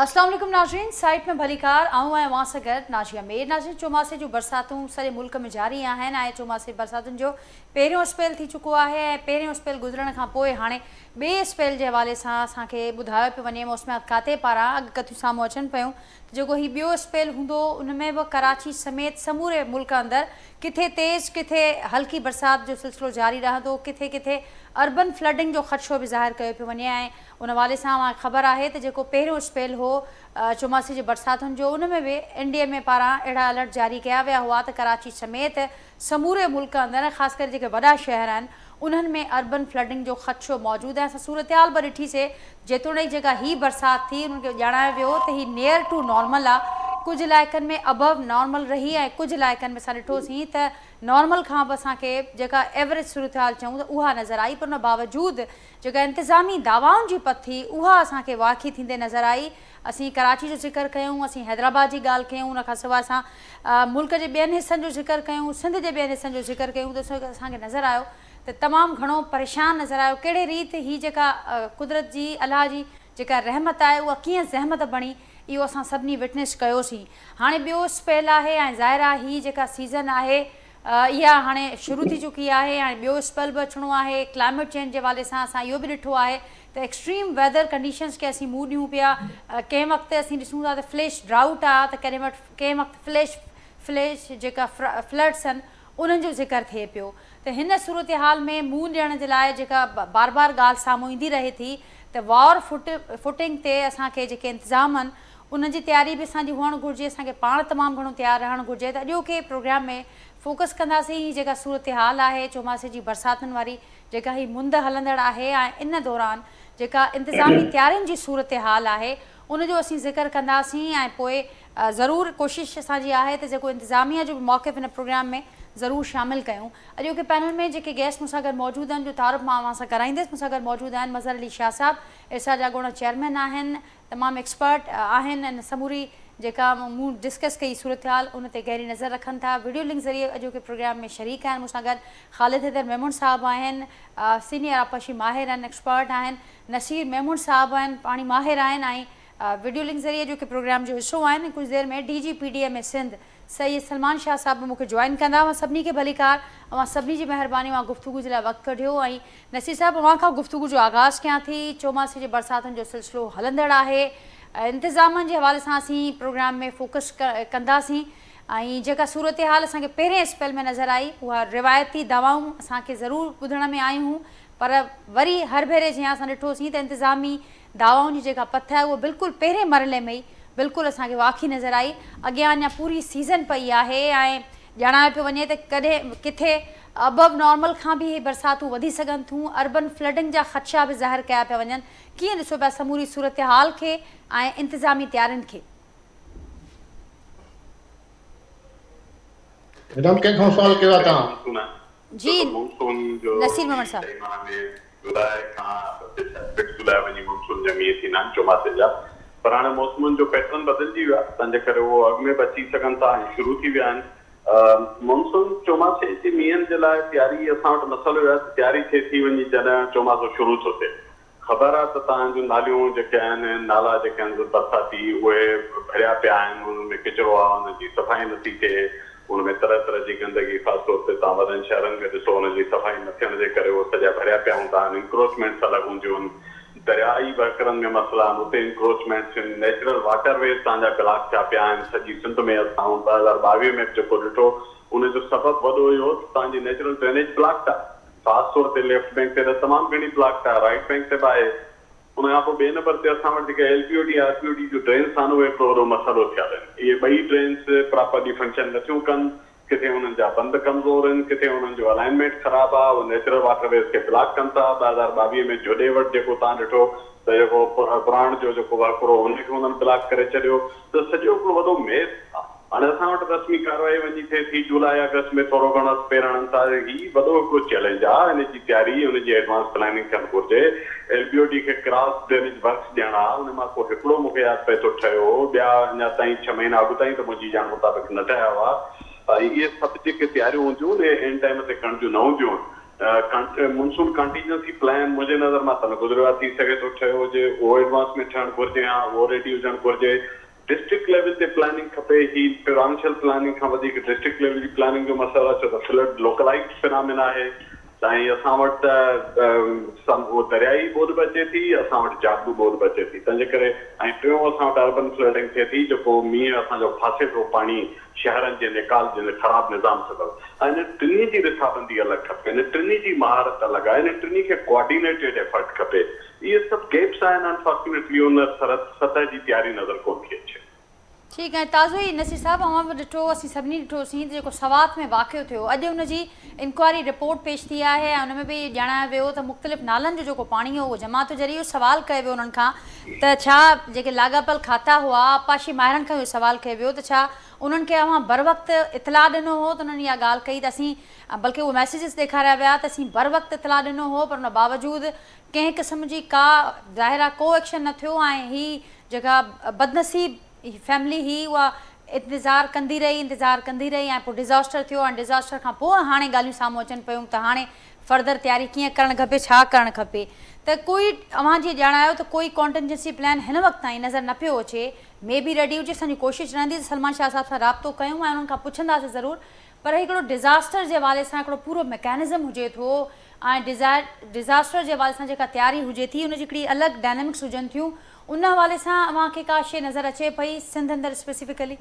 اسلام عليڪم ناظرين سائيٽ ۾ ڀليڪار آئون آهيان اوهان سان گڏ ناجيه مير. ناظرين چوماسي جون برساتون سڄي ملڪ ۾ جاري آهن ۽ چوماسي برساتن جو پهريون اسپيل ٿي چڪو آهي ۽ پهريون اسپيل گذرڻ کان پوء هاڻي ٻئي اسپيل جي حوالي سان اسان کي ٻڌايو پيو وڃي موسميات کاتي پاران اڳڪٿيون سامهون اچن پيون ته جيڪو هي ٻيو اسپيل هوندو ان ۾ به ڪراچي سميت سموري ملڪ اندر ڪٿي تيز ڪٿي هلڪي برسات جو سلسلو جاري رهندو ڪٿي ڪٿي اربن فلڊنگ جو خدشو به ظاهر ڪيو پيو وڃي ۽ ان حوالي سان اوهان کي خبر آهي ته جيڪو پهريون اسپيل هو چوماسي جي برساتن جو ان ۾ به اين ڊي ايم اي پاران اهڙا الرٽ جاري ڪيا ويا هئا ته ڪراچي سميت سموري ملڪ اندر ۽ خاص ڪري جيڪي وڏا شهر آهن انهن ۾ اربن فلڊنگ جو خدشو موجود آهي اسان صورتحال به ڏٺي سي جيتوڻيڪ جيڪا هي برسات ٿي انهن کي ڄاڻايو ويو ته هي نيئر ٽو نارمل آهي ڪجهه علائقن ۾ ابو نارمل رهي ۽ ڪجهه علائقن ۾ اسان ڏٺوسين ته نارمل کان به اسان کي جيڪا ايوريج صورتحال چئون ته اها نظر آئي پر ان باوجود جيڪا انتظامي دعوائن جي پت ٿي اها اسان کي واکي ٿيندي نظر آئي. اسين ڪراچي جو ذڪر ڪيون، اسين حيدرآباد جي ڳالهه ڪيون، ان کان سواء اسان ملڪ جي ٻين حصن جو ذڪر ڪيون، سنڌ جي ٻين حصن جو ذڪر ڪيون ته اسان کي نظر آيو ته تمام گهڻو پريشان نظر آيو ڪهڙي ريت هي جيڪا قدرت جي الله جي جيڪا رحمت آهي اها ڪيئن زحمت بڻي اهو اسان سڀني وٽنيس ڪيوسين. هاڻي ٻيو اسپيل آهي ۽ ظاهر آهي هي جيڪا سيزن آهي اها هاڻي شروع ٿي چڪي آهي هاڻي ٻيو اسپيل به اچڻو آهي ڪلائميٽ چينج جي حوالي سان اسان اهو به ڏٺو آهي ته ايڪسٽريم ويدر ڪنڊيشنز کي اسين منهن ڏيون پيا ڪنهن وقت اسين ڏسون ٿا ته فليش ڊرائوٽ آ ته ڪڏهن وٽ ڪنهن وقت فليش فليش جيڪا فلڊس آهن انهن جو ذڪر ٿئي پيو ته هن صورتحال ۾ منهن ڏيڻ جي لاء جيڪا بار بار ڳالهه سامهون ايندي رهي ٿي ته وار فٽ فوٽنگ تي اسان کي جيڪي انتظام آهن انهن جي تياري به اسان جي هئڻ گهرجي، اسان کي پاڻ تمام گهڻو تيار رهڻ گهرجي ته اڄوڪي پروگرام ۾ فوڪس ڪنداسين هي جيڪا صورتحال آهي چوماسي جي برساتن واري جيڪا هي مند هلندڙ آهي ۽ ان دوران جيڪا انتظامي تيارين جي صورتحال آهي ان جو اسين ذڪر ڪنداسين ۽ پوء ضرور ڪوشش اسان جي آهي ته جيڪو انتظاميه جو به موقف هن پروگرام ۾ ضرور شامل ڪيون. اڄوڪي پينل ۾ جيڪي گيسٽ مون سان گڏ موجود آهن جو تعارف مان اوهان سان ڪرائيندس مون سان گڏ موجود آهن مظهر علي شاهه صاحب ارسا جا اڳوڻا چيئرمين آهن تمام ايڪسپرٽ آهن ۽ سموري جيڪا مون ڊسڪس ڪئي صورتحال ان تي گهري نظر رکن ٿا وڊيو لنڪ ذريعي اڄوڪي پروگرام ۾ شريڪ آهن مون سان گڏ خالد حيدر ميمڻ صاحب آهن سينيئر آبپاشي ماهر آهن ايڪسپرٽ آهن نصير ميمڻ صاحب آهن پاڻي ماهر آهن ۽ وڊيو لنڪ ذريعي اڄوڪي پروگرام جو حصو آهن ۽ ڪجهه دير ۾ D G P D M A Sindh Syed Salman Shah صاحب به مون کي جوائن ڪندا. اوهان سڀني کي ڀليڪار. اوهان سڀني جي مهرباني اوهان گفتگو جي لاء وقت ڪڍيو ۽ نصير صاحب اوهان کان گفتگو جو آغاز ڪيان ٿي. چوماسي جي برساتن جو سلسلو هلندڙ آهي. انتظامن جي حوالي سان اسين پروگرام ۾ فوڪس ڪنداسين ۽ جيڪا صورتحال اسان کي پهرين اسپيل ۾ نظر آئي اها روايتي دعوائون اسان کي ضرور ٻڌڻ ۾ آيون هون پر وري هر ڀيري جيان اسان ڏٺوسين ته انتظامي دعوائن جي جيڪا پٿ آهي اها بلڪل پهرين مرحلي ۾ ئي بلڪل اسان کي واکي نظر آئي. اڳيان اڃا پوري سيزن پئي آهي ۽ ڄاڻايو پيو وڃي ته ڪڏهن ڪٿي ابو نارمل کان به هي برساتون وڌي سگهن ٿيون، اربن فلڊنگ جا خدشا به ظاهر ڪيا پيا وڃن. ڪيئن ڏسو پيا سموري صورتحال کي ۽ انتظامي تيارين کي؟ ميڊم ڪنهن کان سوال ڪيو آهي توهان؟ جي نصير ميمڻ صاحب. جولاء کان شايد جولاء وڃي مونسون جا مينهن ٿيندا آهن چوماسي جا پر هاڻي موسمن جو پيٽرن بدلجي ويو آهي تنهن جي ڪري اهو اڳ ۾ به اچي سگهن ٿا ۽ شروع ٿي ويا آهن مونسون چوماسي جي مينهن جي لاء تياري اسان وٽ مسئلو اهو آهي ته تياري ٿئي ٿي وڃي جڏهن چوماسو شروع ٿو ٿئي خبر آ ته توهان جون ناليون جيڪي آهن نالا جيڪي آهن برساتي اهي ڀريا پيا آهن انهن ۾ ڪچرو آ انهن جي صفائي نٿي ٿئي ان ۾ طرح طرح جي گندگي خاص طور تي توهان وڏن شهرن ۾ ڏسو ان جي صفائي نه ٿيڻ جي ڪري اهي سڄا ڀريا پيا هوندا آهن انڪروچمينٽس الڳ هونديون آهن دريائي وهڪرن ۾ مسئلا آهن اتي انڪروچمينٽس آهن نيچرل واٽر ويز توهان جا بلاڪ ٿيا پيا آهن سڄي سنڌ ۾ اسان 2022 ۾ به جيڪو ڏٺو ان جو سبب وڏو اهو ته توهان جي نيچرل ڊرينيج بلاڪ آهي خاص طور تي ليفٽ بينڪ تي ته تمام گهڻي بلاڪ آهي، رائيٽ بينڪ تي به آهي. ان کان پوء ٻئي نمبر تي اسان وٽ جيڪي L P O D, R P O D جون ڊرينس آهن اهي هڪڙو وڏو مسئلو ٿيل آهن. اهي ٻئي ڊرينس پراپرلي فنڪشن نٿيون ڪن، ڪٿي انهن جا بند ڪمزور آهن، ڪٿي انهن جو الائنمينٽ خراب آهي، اهي نيچرل واٽر ويز کي بلاڪ ڪن ٿا. 2022 ۾ جهڏي وٽ جيڪو توهان ڏٺو ته جيڪو پراڻ جو جيڪو وهڪرو هو ان کي انهن بلاڪ ڪري ڇڏيو ته سڄو هڪڙو وڏو ميس آهي. هاڻي اسان وٽ رسمي ڪارروائي وڃي ٿئي ٿي، جولاء آگسٽ ۾ ٿورو گهڻو هٿ پير هڻن ٿا، هي وڏو هڪڙو چئلينج آ، ان جي تياري ان جي ايڊوانس پلاننگ ٿيڻ گهرجي، ايل بي او ڊي کي ڪراس ڊرينيج ورڪس ڏيڻا، ان مان ڪو هڪڙو مون کي ياد پئي ٿو ٺهيو هو، ٻيا اڃا تائين ڇهه مهينا اڳ تائين ته منهنجي ڄاڻ مطابق نه ٺهيا هئا، ۽ اهي سڀ جيڪي تياريون هونديون اهي عين ٽائيم تي ڪرڻ جون نه هونديون. مونسون ڪانٽيجنسي پلان منهنجي نظر مان ته نه گذريو آهي، ٿي سگهي ٿو ٺهيو هجي، اهو ايڊوانس ۾ ٺهڻ گهرجي ها، اهو ريڊي هجڻ گهرجي. ڊسٽرڪٽ ليول تي پلاننگ کپي، هي پراونشل پلاننگ کان وڌيڪ ڊسٽرڪٽ ليول جي پلاننگ جو مسئلو آهي، ڇو ته فلڊ لوڪلائزڊ فنامينا آهي. سائين اسان وٽ ته اهو دريائي ٻوڏ به اچي ٿي، اسان وٽ جابلو ٻوڏ به اچي ٿي، تنهنجي ڪري ۽ ٽيون اسان وٽ اربن فلڊنگ ٿئي ٿي، جيڪو مينهن اسان جو ڦاسي ٿو پاڻي شهرن جي نيڪال جي خراب نظام سبب. ۽ انهن ٽنهي جي رٿابندي الڳ کپي، انهن ٽنهي جي مهارت الڳ آهي، انهن ٽنهي کي ڪوآرڊينيٽيڊ ايفرٽ کپي. اهي سڀ گيپس آهن، انفارچونيٽلي ان سطح جي تياري نظر ڪونه ٿي اچي. ٺيڪ ۽ تازو ئي نصير صاحب اوهان به ڏٺو اسين سڀني ڏٺوسين ته جيڪو سوات ۾ واقعو ٿيو اڄ ان جي انڪوائري رپورٽ پيش ٿي آهي ۽ ان ۾ به اهو ڄاڻايو ويو ته مختلف نالن جو جيڪو پاڻي هو اهو جمع ٿيو جڏهن اهو سوال ڪيو ويو انهن کان ته ڇا جيڪي لاڳاپيل کاتا هئا آبپاشي ماهرن کان اهو سوال ڪيو ويو ته ڇا انهن کي اوهان بروقت اطلاع ڏنو هو ته انهن اها ڳالهه ڪئي ته اسين بلڪه اهي ميسيجز ڏيکاريا ويا ته اسين بروقت اطلاع ڏنو هو پر ان باوجود ڪنهن قسم جي ڪا ظاهر آهي ڪو ايڪشن نه ٿيو ۽ هي جيڪا بدنصيب فيملي هئي اها انتظار ڪندي رهي انتظار ڪندي رهي ۽ پوء ڊزاسٽر ٿيو ۽ ڊزاسٽر کان پوء هاڻي ڳالهيون سامهون اچن پيون ته هاڻي فردر تياري ڪيئن ڪرڻ کپي ڇا ڪرڻ کپي ته ڪوئي اوهان جيئن ڄاڻايو ته ڪوئي ڪانٽنجنسي پلان هن وقت تائين نظر نه پيو اچي مي بي ريڊي هجي اسان جي ڪوشش رهندي ته سلمان شاهه صاحب سان رابطو ڪيون ۽ انهن کان پڇنداسين ضرور پر هڪڙو ڊزاسٽر جي حوالي سان هڪڙو پورو ميڪانزم هجي ٿو ۽ ڊزاسٽر جي حوالي سان جيڪا تياري هجي ٿي ان جي هڪڙي الڳ ڊائنامڪس هجن ٿيون ان حوالي سان اوهان کي ڪا شيء نظر اچي پئي سنڌ اندر اسپيسفڪلي؟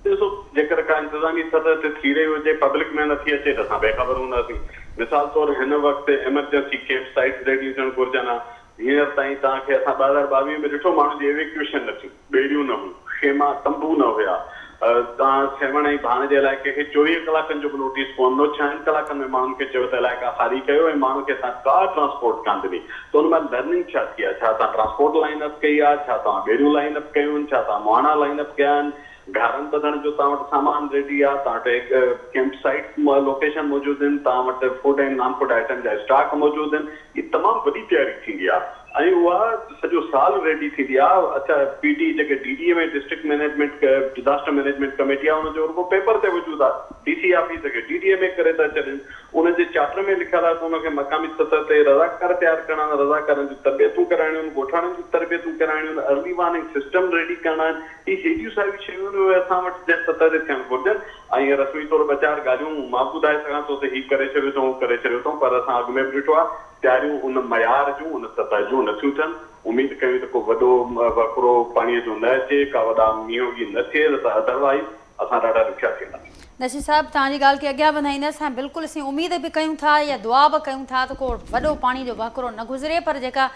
ڏسو جيڪر ڪا انتظامي سطح تي ٿي رهي هجي پبلڪ ۾ نٿي اچي ته اسان بي خبر هونداسين. مثال طور هن وقت ايمرجنسي ڪيمپ سائيٽس ريڊي هجڻ گهرجن ها. هينئر تائين توهان کي اسان 2022 ۾ ڏٺو ماڻهن جي ايويڪيوئيشن نه ٿيون. ٻيڙيون نه هيون، خيما، تنبو نه هيا. توهان سيوهڻ ۽ ڀاڻ جي علائقي کي 24 ڪلاڪن جو به نوٽيس ڪونه ڏنو، ڇهن ڪلاڪن ۾ ماڻهن کي چيو ته علائقا خالي ڪيو ۽ ماڻهن کي اسان ڪا ٽرانسپورٽ ڪانه ڏني ته ان مان لرننگ ڇا ٿي آهي؟ ڇا توهان ٽرانسپورٽ لائين اپ ڪئي آهي؟ ڇا توهان ٻيڙيون لائين اپ ڪيون آهن؟ ڇا توهان مهاڻا لائين اپ ڪيا آهن؟ گهارن ٻڌڻ جو توهان وٽ سامان ريڊي آهي؟ توهان وٽ ڪيمپ سائيٽس لوڪيشن موجود آهن؟ توهان وٽ فوڊ ۽ نان فوڊ آئٽم جا اسٽاڪ موجود آهن؟ هي تمام وڏي تياري ٿيندي آهي ۽ اها سڄو سال ريڊي ٿيندي آهي. اڇا پي ڊي جيڪي D D M A district management disaster management committee آهي ان جو رڳو پيپر تي وجود آهي. ڊي سي آفيس کي ڊي ڊي ايم اي ڪري ٿا ڇڏين. ان جي چارٽر ۾ لکيل آهي ته ان کي مقامي سطح تي رضاڪار تيار ڪرڻا آهن، رضاڪارن جون تربيتون ڪرائڻيون آهن، ڳوٺاڻن جون تربيتون ڪرائڻيون آهن، ارلي وارننگ سسٽم ريڊي ڪرڻا آهن. هي هيڏيون ساريون شيون آهن اهي اسان وٽ جنهن سطح تي ٿيڻ گهرجن ۽ رسمي طور ٻه چار ڳالهيون مان به ٻڌائي سگهان ٿو ته هي ڪري ڇڏيو اٿئون هو ڪري ڇڏيو اٿئون پر اسان اڳ ۾ به ڏٺو آهي تياريون ان معيار جون ان سطح جون نه ٿيون ٿين. اميد ڪيون ته ڪو وڏو وهڪرو پاڻيء جو نه اچي، ڪا وڏا مينهوڳي نه ٿئي نه ته ادروائيز اسان ڏاڍا ڏکيا ٿي وينداسين. نصير صاحب توهان جي ڳالهه کي اڳيان وڌائيندس ۽ بلڪل اسين اميد به ڪيون ٿا يا دعا به ڪيون ٿا ته ڪو وڏو پاڻي جو وهڪرو نه گذري پر جيڪا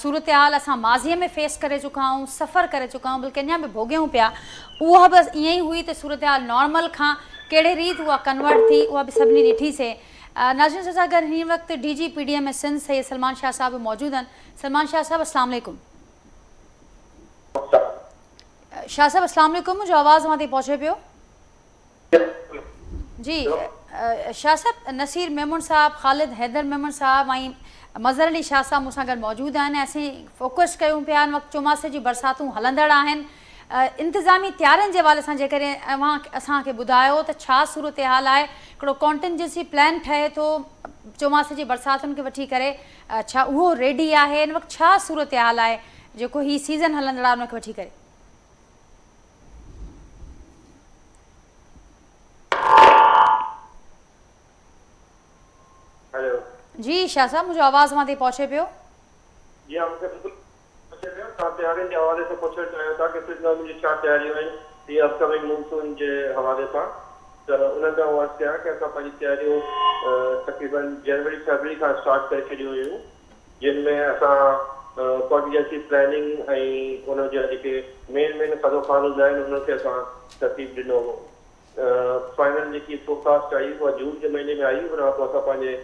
صورتحال اسان ماضي ۾ فيس ڪري چڪا آهيون سفر ڪري چڪا آهيون بلڪه اڃا به ڀوڳيون پيا اها به ائين ئي هئي ته صورتحال نارمل کان ڪهڙي ريت اها ڪنورٽ ٿي اها به سڀني ڏٺي سي. ناظرين اسان سان گڏ هن وقت D G P D M A Sindh Syed Salman Shah صاحب به موجود آهن. سلمان شاهه صاحب اسلام عليڪم. شاهه صاحب اسلام عليڪم منهنجو آواز اوهان تائين پهچي پيو؟ جي شاهه صاحب نصير ميمڻ صاحب خالد حيدر ميمڻ صاحب ۽ مظهر علي شاهه صاحب مون سان گڏ موجود آهن ۽ اسين فوڪس ڪيون پيا هن وقت چوماسي جون برساتون هلندڙ آهن انتظامي تيارين جي حوالي سان جيڪڏهن اوهان اسان کي ٻڌايو ته ڇا صورتحال آهي هڪڙو ڪانٽنجنسي پلان ٺهي ٿو چوماسي جي برساتن کي وٺي ڪري ڇا اهو ريڊي آهي هن وقت ڇا صورتحال آهي جيڪو هي سيزن هلندڙ آهي ان کي وٺي ڪري. هيلو. جي شاهه صاحب منهنجو آواز اوهان تائين پهچي پيو. جي ها مون کي بلڪل پڇي پيو توهان تيارين جي حوالي سان پڇڻ چاهيو ٿا ڪه سنڌ گورنمينٽ جون ڇا تياريون آهن هي اپ ڪمنگ مونسون جي حوالي سان ته انهن ۾ آئون عرض ڪيان ڪه اسان پنهنجي تياريون تقريبن جنوري فيبروري کان اسٽارٽ ڪري ڇڏيون هيون جن ۾ اسان ڪانٽيجنسي پلاننگ ۽ ان جا جيڪي مين مين خدوخال هوندا آهن انهن کي اسان ترتيب ڏنو هو فائنل جيڪي فورڪاسٽ آئي اها جون جي مهيني ۾ آئي ان کان پوء اسان پنهنجي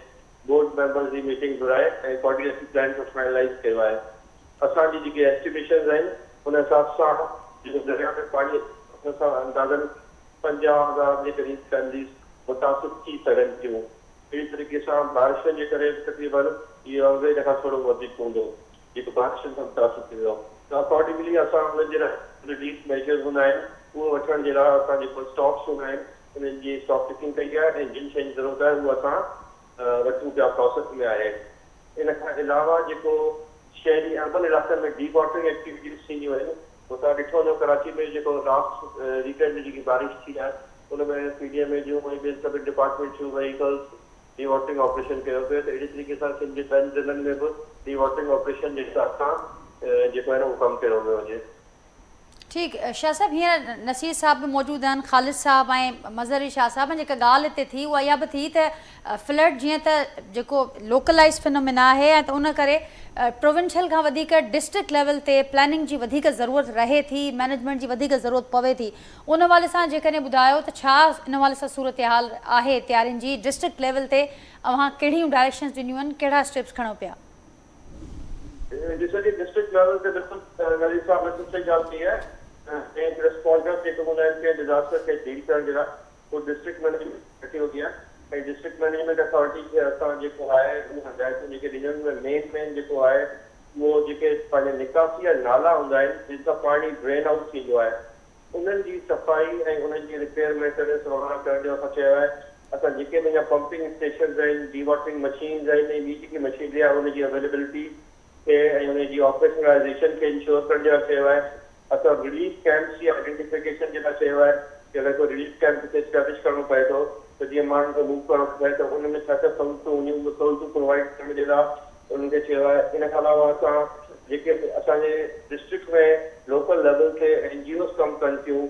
بورڊ ميمبرز جي ميٽنگ گهرائي ۽ ڪوآرڊينيشن پلان کي فائنلائيز ڪيو آهي. اسان جي جيڪي ايسٽيميشنز آهن ان حساب سان جيڪو درياء ۾ پاڻي اچي ان سان اندازن 50,000 جي قريب فيمليز متاثر ٿي سگهن ٿيون. اهڙي طريقي سان بارشن جي ڪري به تقريبن اهو انگ ان کان ٿورو وڌيڪ هوندو جيڪو بارشن سان متاثر ٿيندو ته اڪارڊنگلي اسان انهن جي لاء رليف ميجرز هوندا آهن اهو وٺڻ جي لاء اسان جيڪو اسٽاڪس هوندا آهن انهن جي اسٽاڪ ڪيپنگ ڪئي آهي ۽ جن شين جي ضرورت آهي اهو اسان وٺون پيا پراسيس ۾ آهي. ان کان علاوه جيڪو شهري اربن علائقن ۾ ڊي واٽرنگ ايڪٽيوٽيز ٿينديون آهن اهو توهان ڏٺو هوندو ڪراچي ۾ جيڪو لاسٽ ويڪ اينڊ ۾ جيڪي بارش ٿي آهي ان ۾ پي ڊي ايم اي جون ۽ ٻين سڀني ڊپارٽمينٽس جون وهيڪلز ڊي واٽرنگ آپريشن ڪيو پيو ته اهڙي طريقي سان سنڌ جي ٻين ضلعن ۾ به ڊي واٽرنگ آپريشن جي حساب سان جيڪو آهي نه اهو ڪم ڪيو پيو وڃي. ٺيڪ شاهه صاحب هينئر نصير صاحب به موجود آهن خالد صاحب ۽ مظهر علي شاهه صاحب جيڪا ڳالهه هتي ٿي اها اها به ٿي ته فلڊ جيئن ته جيڪو لوڪلائز فنومينا آهي ۽ ته ان ڪري پروونشل کان وڌيڪ ڊسٽرڪٽ ليول تي پلاننگ جي وڌيڪ ضرورت رهي ٿي مئنيجمينٽ جي وڌيڪ ضرورت پوي ٿي ان حوالي سان جيڪڏهن ٻڌايو ته ڇا ان حوالي سان صورتحال آهي تيارين جي ڊسٽرڪٽ ليول تي اوهان ڪهڙيون ڊائريڪشنز ڏنيون آهن ڪهڙا اسٽيپس کڻو پيا. ڏسو جي ڊسٽرڪٽ ليول تي بلڪل نذير صاحب بلڪل صحيح ڳالهه ڪئي آهي ۽ رسپانڊرس جيڪي هوندا آهن ڪنهن ڊزاسٽر کي ڊيل ڪرڻ جي لاء هو ڊسٽرڪٽ مئنيجمينٽ اٿارٽي هوندي آهي ۽ ڊسٽرڪٽ مئنيجمينٽ اٿارٽي کي اسان جيڪو آهي اهي هدايتون جيڪي ڏنيون آهن مين مين جيڪو آهي اهو جيڪي پنهنجا نڪاسي جا نالا هوندا آهن جن سان پاڻي ڊرين آئوٽ ٿيندو آهي انهن جي صفائي ۽ انهن جي رپيئر مينٽيننس وغيره ڪرڻ جو اسان چيو آهي. اسان جيڪي به اڃا پمپنگ اسٽيشنز آهن، ڊي واٽرنگ مشينز آهن ۽ ٻي جيڪي مشينري آهي ان جي اويليبلٽي کي ۽ ان جي آپريشنلائيزيشن کي انشور ڪرڻ جي لاء چيو آهي. اسان رليف ڪيمپس جي آئيڊينٽيفڪيشن جي لاء چيو آهي ڪي اگر ڪو رليف ڪيمپ ڪٿي اسٽيبلش ڪرڻو پئي ٿو ته جيئن ماڻهن کي موو ڪرڻو پئي ته ان ۾ ڇا ڇا سهولتون هونديون اهي سهولتون پرووائيڊ ڪرڻ جي لاء انهن کي چيو آهي. ان کان علاوه اسان جيڪي به اسان جي ڊسٽرڪٽ ۾ لوڪل ليول تي اين جي اوز ڪم ڪن ٿيون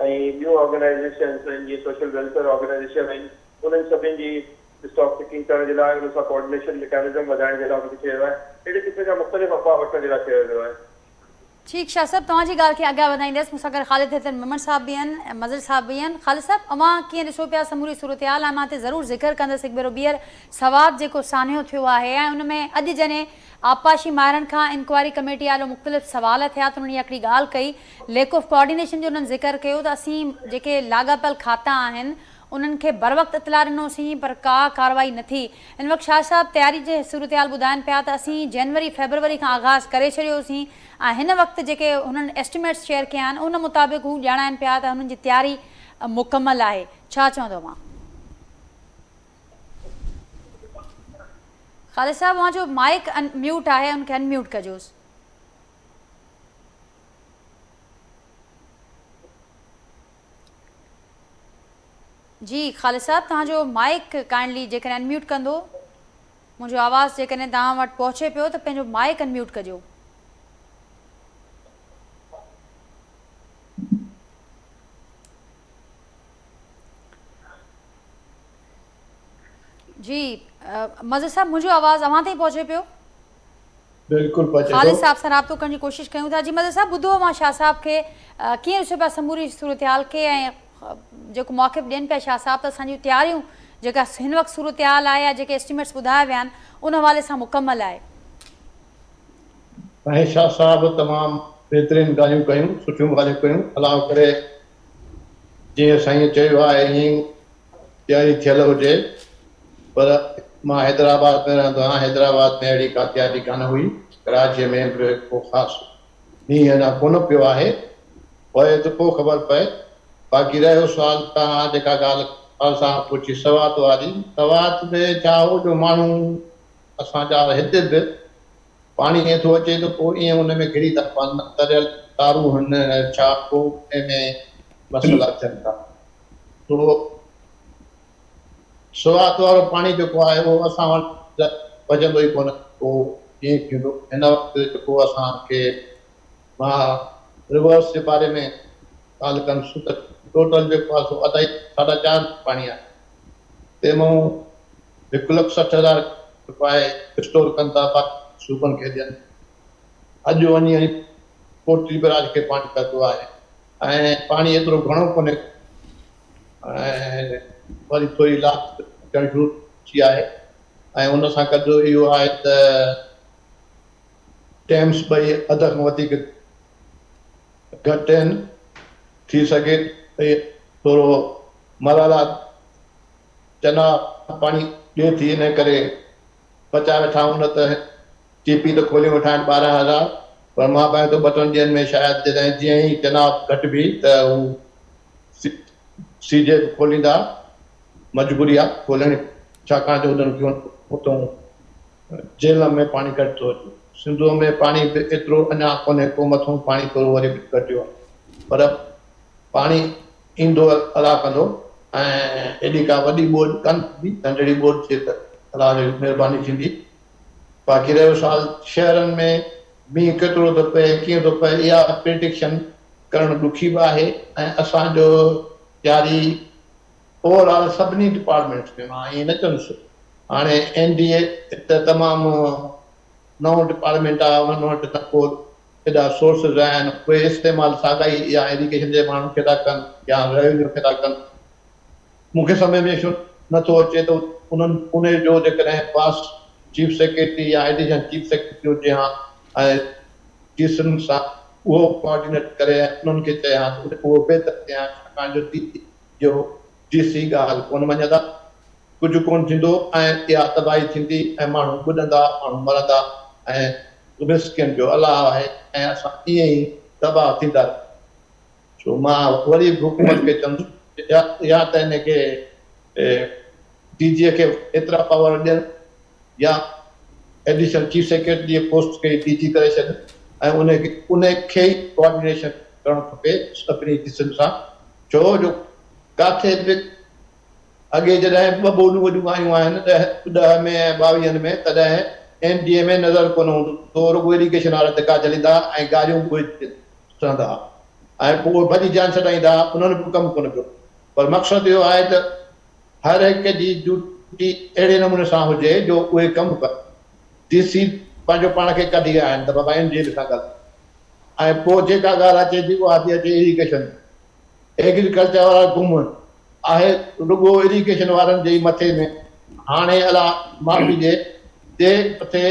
۽ ٻيون آرگنائيزيشنز آهن جيئن سوشل ويلفيئر آرگنائيزيشن آهن انهن سڀني جي اسٽاڪ پڪنگ ڪرڻ جي لاء انهن سان ڪوآرڊينيشن ميڪانزم وڌائڻ جي لاء انهن کي چيو ويو آهي. اهڙي قسم جا مختلف اپاء وٺڻ جي لاء چيو ويو آهي. ٺيڪ شاھ صاحب توهان جي ڳالهه کي اڳيان وڌائيندس مون سان گڏ خالد حيدر ميمڻ صاحب به آهن مظهر صاحب به آهن خالد صاحب اوهان ڪيئن ڏسو پيا سموري صورتحال ۽ مان هتي ضرور ذڪر ڪندس هڪ ڀيرو ٻيهر سوات جيڪو سانحو ٿيو آهي ۽ ان ۾ اڄ جڏهن آبپاشي ماهرن کان انڪوائري ڪميٽي آڏو مختلف سوال ٿيا ته انهن اها هڪڙي ڳالهه ڪئي ليڪ آف ڪوآرڊينيشن جو انهن ذڪر ڪيو ته اسين جيڪي لاڳاپيل کاتا آهن انهن کي بروقت اطلاع ڏنوسين پر ڪا ڪارروائي نه ٿي. ان وقت شاهه صاحب تياري جي صورتحال ٻڌائن پيا ته اسين جنوري فيبروري کان آغاز ڪري ڇڏيوسين ۽ هن وقت جيڪي هنن ايسٽيميٽس شيئر ڪيا آهن ان مطابق هو ڄاڻائن پيا ته هنن جي تياري مڪمل آهي. ڇا چوندو اوهان؟ خالد صاحب اوهان جو مائيڪ ميوٽ آهي ان کي ان ميوٽ ڪجوس. جي خالد صاحب توهان جو مائيڪ ڪائنڊلي جيڪڏهن ان ميوٽ ڪندو منهنجو آواز جيڪڏهن توهان وٽ پهچي پيو ته پنهنجو مائيڪ ان ميوٽ ڪجو. جي مظهر صاحب منهنجو آواز اوهان تائين پهچي پيو؟ بلڪل پهچي ٿو. خالد صاحب سان رابطو ڪرڻ جي ڪوشش ڪيون ٿا. جي مظهر صاحب ٻڌو اوهان شاهه صاحب کي ڪيئن ڏسو پيا سموري صورتحال کي ۽ جيڪو موقف ڏين پيا شاهه صاحب ته اسان جون تياريون جيڪا هن وقت صورتحال آهي يا جيڪي اسٽيميٽس ٻڌايا ويا آهن ان حوالي سان مڪمل آهي. سائين شاهه صاحب تمام بهترين ڳالهيون ڪيون سٺيون ڳالهيون ڪيون الله ڪري جيئن سائين چيو آهي ائين ئي تياري ٿيل هجي پر مان حيدرآباد ۾ رهندو آهيان، حيدرآباد ۾ اهڙي ڪا تياري ڪانه هئي، ڪراچيء ۾ به ڪو خاص مينهن اڃا ڪونه پيو آهي، پوي ته پوء خبر پئي. باقي رهيو سوال توهان جيڪا ڳالهه خان صاحب پڇي سوات واري، سوات ۾ ڇا هو جو ماڻهو اسان جا هتي به پاڻي ائين ٿو اچي ته پوء ائين ان ۾ گهڙي ٿا پون، تريل تارون هن ڇا پوء ان ۾ مسئلا ٿين ٿا. سو سوات وارو پاڻي جيڪو آهي اهو اسان وٽ پڄندو ئي ڪونه پوء ڪيئن ٿيندو. هن وقت جيڪو اسان کي مان رورس جي باري ۾ ڳالهه ڪندس ته ٽوٽل جيڪو آهي سو اڍائي ساڍا چار لک پاڻي آهي تنهن مان هڪ لک 60 هزار جيڪو آهي اسٽور ڪن ٿا باقي صوبن کي ڏين. اڄ وڃي ۽ ڪوٽڙي بئراج کي پاڻي پهتو آهي ۽ پاڻي ايترو گهڻو ڪونهي ۽ وري ٿوري لاٿ اچڻ شروع ٿي آهي ۽ ان سان گڏ اهو آهي ته ڊيمس ٻئي اڌ کان وڌيڪ گهٽ آهن ٿي سگهي ته ٿورو مرالا چنا پاڻي ڏئي ٿي ان ڪري بچائي ويٺا آهيون نه ته ٽي پي ته کوليون ويٺا آهن 12 هزار پر مان ڀانئين ٿو ٻه ٽن ڏينهن ۾ شايد جڏهن جيئن ئي چناب گهٽبي ته هو سي جي به کوليندا مجبوري آ کولڻي. ڇاڪاڻ جو انهن کي اتون جهلم ۾ پاڻي گهٽ ٿو اچي. سنڌوء ۾ پاڻي به ايترو اڃا ڪونهي ڪو مٿون پاڻي ٿورو وري به گهٽيو آهي پر پاڻي ايندو الله ڪندو ۽ ايڏي ڪا وڏي ٻوڏ ڪانه ٿيندي، ننڍڙي ٻوڏ ٿئي ته الله جي مهرباني ٿيندي. باقي رهيو سوال شهرن ۾ مينهن ڪيترو ٿو پئي ڪيئن ٿو پئي اها پريڊڪشن ڪرڻ ڏکي به آهي ۽ اسان جو تياري اوور آل سڀني ڊپارٽمينٽس ۾ مان ائين نه چوندس هاڻي اين ڊي اي ته تمام نئون ڊپارٽمينٽ آهي انهن وٽ نه ڪو ايڏا سورسز آهن اهي استعمال ساڳا ئي يا ايريگيشن جي ماڻهن کي ٿا ڪن يا ريونيو کي ٿا ڪن مون کي سمجهه ۾ نه ٿو اچي ته انهن ان جو جيڪڏهن پاس چيف سيڪريٽري يا ايڊيشنل چيف سيڪريٽري هجي ها ۽ ڊي سين سان اهو ڪوآرڊينيٽ ڪري ۽ انهن کي چئي ها ته اهو بهتر ٿئي ها ڇاڪاڻ جو ڊي جو ڊي سي ڳالهه ڪونه مڃندا، ڪجهه ڪونه ٿيندو ۽ اها تباهي ٿيندي ۽ ماڻهو ٻڏندا، ماڻهو مرندا ۽ مسڪين جو الله آهي ۽ اسان ائين ئي تباهه ٿيندا رهنداسين. سو مان وري به حڪومت کي چوندس يا ته ان کي ڊي جي کي ايترا پاور ڏين يا ايڊيشنل چيف سيڪريٽري جي پوسٽ کي ئي ڊي جي ڪري ڇڏين ۽ ان کي ئي ڪوآرڊينيشن ڪرڻ کپي سڀني ڊي سين سان ڇو جو ڪاٿي به اڳي جڏهن ٻه ٻوڏون وڏيون آيون آهن ڏهه ۾ ۽ ٻاويهن ۾ تڏهن اين ڊي اي ۾ نظر ڪونه هوندو هو رڳو ايريگيشن وارا ڌڪا جهليندا ۽ گاريون به اهي سهندا ها ۽ پوء اهي ڀڄي جان ڇڏائيندا ها انهن به ڪم ڪونه ڪيو پر مقصد اهو آهي ته هر هڪ جي ڊيوٽي اهڙي نموني سان هجي جو اهي ڪم ڪن ڊي سي پنهنجو پاڻ کي ڪڍي ويا آهن ته بابا اين ڊي اي سان ڳالهايو ۽ پوء جيڪا ڳالهه اچي ٿي اها ٿي اچي ايريگيشن جي. ايگريڪلچر وارا گم آهي رڳو ايريگيشن وارن جي ئي مٿي ۾ هاڻي الله معافي ڏي جي مٿي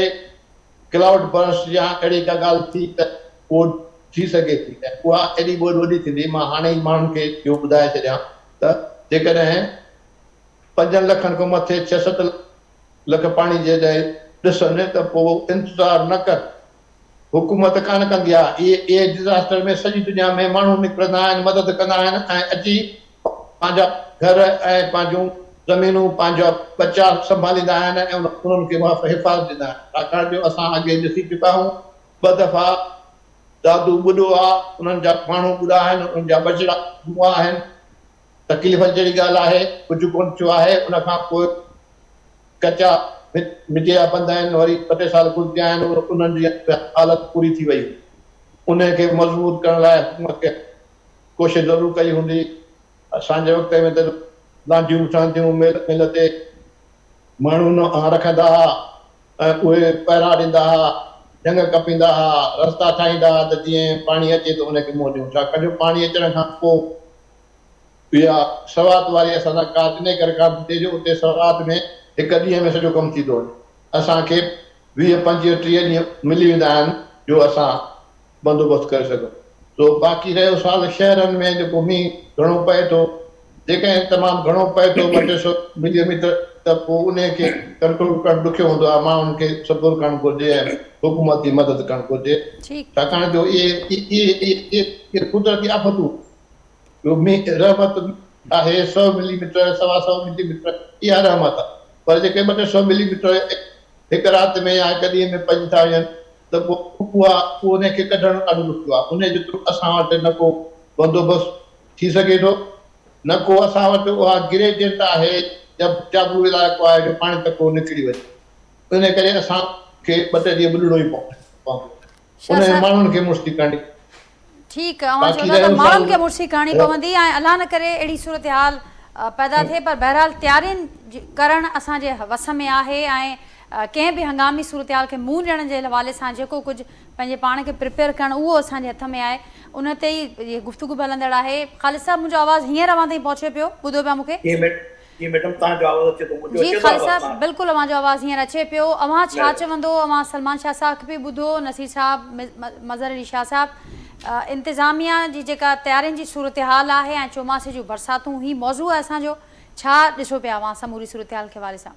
ڪلائوڊ برسٽ يا اهڙي ڪا ڳالهه ٿي ته ٻوڏ ٿي سگهي ٿي ۽ اها ايڏي ٻوڏ وڏي ٿيندي مان هاڻي ئي ماڻهن کي اهو ٻڌائي ڇڏيان ته جيڪڏهن پنجن لکن کان مٿي ڇهه ست لک پاڻي جيڏانهن ڏسن ته پوء انتظار نه ڪن حڪومت ڪانه ڪندي آ اهي اهي ڊزاسٽر ۾ سڄي دنيا ۾ ماڻهو نڪرندا آهن مدد ڪندا آهن ۽ اچي پنهنجا گهر ۽ پنهنجون زمينون پنهنجا ٻچا سنڀاليندا آهن ۽ انهن کي حفاظت ڏيندا آهن ڇاڪاڻ جو اسان اڳي ڏسي چڪا آهيون ٻه دفعا دادو ٻڏو آ انهن جا ماڻهو ٻڏا آهن انهن جا ٻچڙا مئا آهن تڪليف جهڙي ڳالهه آهي ڪجهه ڪونه ٿيو آهي ان کان پوء ڪچا مٽيء جا بند آهن، وري ٻه ٽي سال گذريا آهن، انهن جي حالت پوري ٿي وئي هوندي. انهيء کي مضبوط ڪرڻ لاء حڪومت کي ڪوشش ضرور ڪئي هوندي. اسان جي وقت ۾ ته لانڍيون به ٺهنديون، ميل ميل تي ماڻهو نه رکندا ها ۽ اهي پهرا ڏيندا ها، جهنگ ڪپيندا ها، رستا ٺاهيندا ها ته جيئن پاڻي اچي ته ان کي منهن ڏيون، ڇاڪاڻ جو پاڻي اچڻ کان پوء اها سوات واري اسان سان ڪات انهيء ڪري ڪانه ٿي ٿئي جو اتي سوات ۾ هڪ ڏينهن ۾ سڄو ڪم ٿي ٿو وڃي. اسان کي 20، 25، 30 ڏينهن ملي ويندا آهن جو اسان بندوبست ڪري سگهون. سو باقي رهيو سوال شهرن ۾ جيڪو مينهن گهڻو پئي ٿو، جيڪڏهن تمام گهڻو پئي ٿو ٻه ٽي سو ملي ميٽر ته پوء انهيء کي ڪنٽرول ڪرڻ ڏکيو هوندو آهي، ماڻهن کي صبر ڪرڻ گهرجي ۽ حڪومت جي مدد ڪرڻ گهرجي، ڇاڪاڻ جو اهي قدرتي آفتون جو مينهن رحمت آهي، سئو ملي ميٽر، سوا سئو ملي ميٽر اها رحمت آهي پر جيڪي ٻه ٽي سئو ملي ميٽر هڪ رات ۾ يا هڪ ڏينهن ۾ پئجي ٿا وڃن ته پوء اها ان کي ڪڍڻ ڏاڍو ڏکيو آهي. ان جيترو اسان وٽ نه ڪو بندوبست ٿي سگهي ٿو نه ڪو اسان وٽ اها گريڊينٽ آهي يا جابلو علائقو آهي جو پاڻي تڪڙو نڪري وڃي. ان ڪري اسان کي ٻه ٽي ڏينهن ٻڏڻو ئي پوندو. شاهه انهن صاحب. ماڻهن کي مڙسي ڪرڻي. ٺيڪ اوهان چئو باقي ٿا ته رهيو ماڻهن سوال کي مڙسي ڪرڻي پوندي ۽ الله نه ڪري اهڙي صورتحال پيدا ٿئي پر بهرحال تيارين ڪرڻ اسان جي وس ۾ آهي ۽ ڪنهن به هنگامي صورتحال کي منهن ڏيڻ جي حوالي سان جيڪو ڪجهه پنهنجي پاڻ کي پريپيئر ڪرڻ اهو اسان جي هٿ ۾ آهي ان تي ئي گفتگو به هلندڙ آهي خالد صاحب منهنجو آواز هينئر اوهان تائين پهچي پيو ٻڌو پيا مون کي. جي ميڊم توهان جو آواز اچي ٿو منهنجو جي اچي ٿو خالد آواز صاحب توهان بلڪل اوهان جو آواز هينئر اچي پيو اوهان ڇا مهرباني. چوندو اوهان سلمان شاهه صاحب کي به ٻڌو نصير صاحب مظهر علي شاهه صاحب انتظاميا جي جيڪا تيارين جي صورتحال آهي ۽ چوماسي جون برساتون هي موضوع آهي اسان جو ڇا ڏسو پيا اوهان سموري صورتحال کي حوالي سان.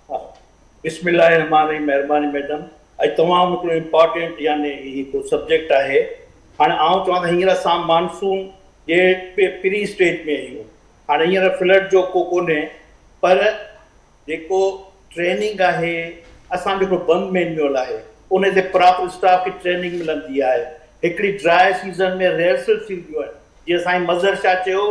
بسم الله الرحمٰن الرحيم مهرباني ميڊم اڄ تمام هڪڙو امپارٽنٽ يعني هي هڪڙو سبجيڪٽ آهي هاڻي آئون چوان ته هينئر اسان مانسون جي پري اسٽيج ۾ آهيون هاڻي هينئر فلڊ جو ڪو ڪونهي پر جيڪو ٽريننگ آهي، اسان جو هڪڙو بند مينيول آهي، ان تي پراپر اسٽاف کي ٽريننگ ملندي آهي. هڪڙي ڊراء سيزن ۾ ريهرسل ٿينديون آهن، جيئن سائين مظهر شاهه چيو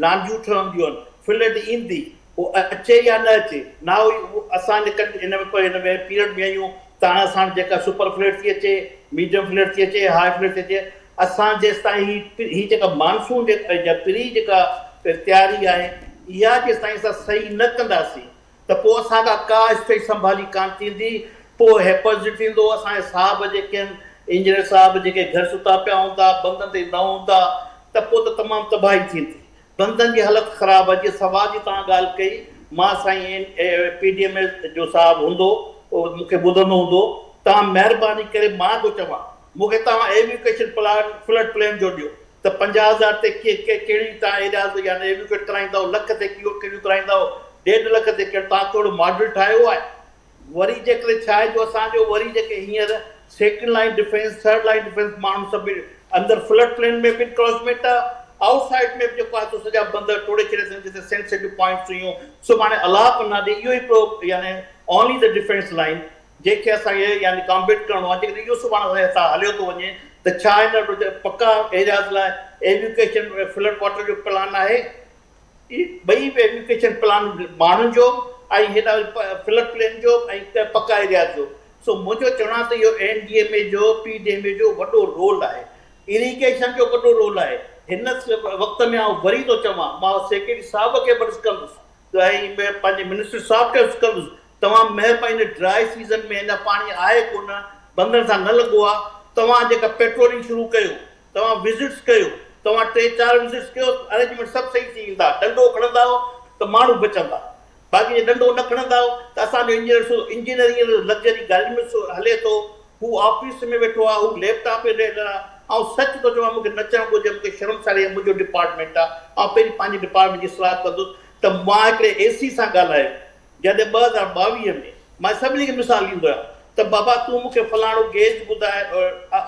لانڍيون ٺهنديون آهن، فلڊ ايندي، پوء اچي يا نه اچي، نا هئي اسان جي ڪن هن ۾ هن ۾ پيريڊ ۾ آهيون ته هاڻي اسان وٽ جيڪا سپر فلڊ ٿي اچي، ميڊيم فلڊ ٿي اچي، هاء فلڊ ٿي اچي، اسان جيستائين هي هي جيڪا مانسون جي پري جيڪا تياري آهي اها جيستائين اسان صحيح نه ڪنداسين ته پوء اسان کان ڪا اسٽيج سنڀالي ڪانه ٿيندي، پوء هيپرزڊ ٿيندو، اسان جا صاحب جيڪي آهن، انجنيئر صاحب جيڪي گهر ستا پيا هوندا، بندن تي نه هوندا ته پوء ته تمام تباهي ٿيندي. بندن جي حالت خراب آهي، جيئن سوال جي توهان ڳالهه ڪئي، مان سائين پي ڊي ايم اي جو صاحب هوندو، اهو مون کي ٻڌندو هوندو، توهان مهرباني ڪري مان ٿو چوان، مون کي توهان ايويڪيشن پلان فلڊ پلين جو ڏيو ته 50 هزار تي ڪهڙي توهان ايرياز يعني ايويڪيوٽ ڪرائيندؤ، لک تي ڪهڙيون ڪرائيندؤ، ڏيڍ لک تي ڪهڙو توهان ڪهڙو ماڊل ٺاهيو آهي. وري جيڪڏهن ڇا آهي جو اسان جو وري جيڪي هينئر second line defence, third line defence ماڻهو سڀ اندر فلڊ پلين ۾ به انڪروچمينٽ آهي، آئوٽ سائيڊ ۾ به جيڪو آهي سو سڄا بند ٽوڙي ڇڏيا اٿن جتي سينسيٽو پوائنٽس هيون. سڀاڻي الله پناهه ڏي اهو هڪڙو يعني اونلي the defence line جنهن کي اسان کي يعني ڪامبيٽ ڪرڻو آهي، جيڪڏهن اهو سڀاڻي اسان جي هٿان هليو ٿو وڃي ته ڇا هن وٽ پڪا ايرياز لاء ايويڪيشن فلڊ واٽر جو پلان آهي؟ اهي ٻئي به ايويڪيشن پلان ماڻهن جو ۽ هيڏانهن فلڊ پلين جو ۽ پڪا ايرياز جو. سو منهنجو چوڻ آهي ته اهو اين ڊي ايم اي جو، پي ڊي ايم اي جو وڏو رول آهي، اريگيشن جو وڏو رول آهي. هن وقت ۾ آئون وري ٿو چوان، مان سيڪريٽري صاحب کي به عرض ڪندس ۽ پنهنجي منسٽر صاحب کي عرض ڪندس توهان مهرباني هن ڊرائي سيزن ۾ اڃا پاڻي آهي ڪونه بندن سان نه لڳو آ توهان جيڪا پيٽرولنگ شروع ڪيو توهان وزٽس ڪيو توهان ٽي چار وزٽس ڪيو ارينجمينٽ سڀ صحيح ٿي ويندا ڏنڊو کڻندائو ته ماڻهو بچندا باقي جي ڏنڊو نه کڻندائو ته اسان جو انجنيئر سو انجنيئر هينئر لگزري گاڏين ۾ سو هلي ٿو هو آفيس ۾ ويٺو آ هو ليپ ٽاپ تي ويٺل آ آئون سچ ٿو چوان مونکي نچڻ گهرجي مونکي شرمساري آ منهنجو ڊپارٽمينٽ آ آئون پهرين پنهنجي ڊپارٽمينٽ جي اصلاح ڪندس ته مان هڪڙي اي سي سان ڳالهايو جڏهن 2022 ۾ مان سڀني کي مثال ڏيندو آهيان ته بابا تون مون کي فلاڻو گيج ٻڌاء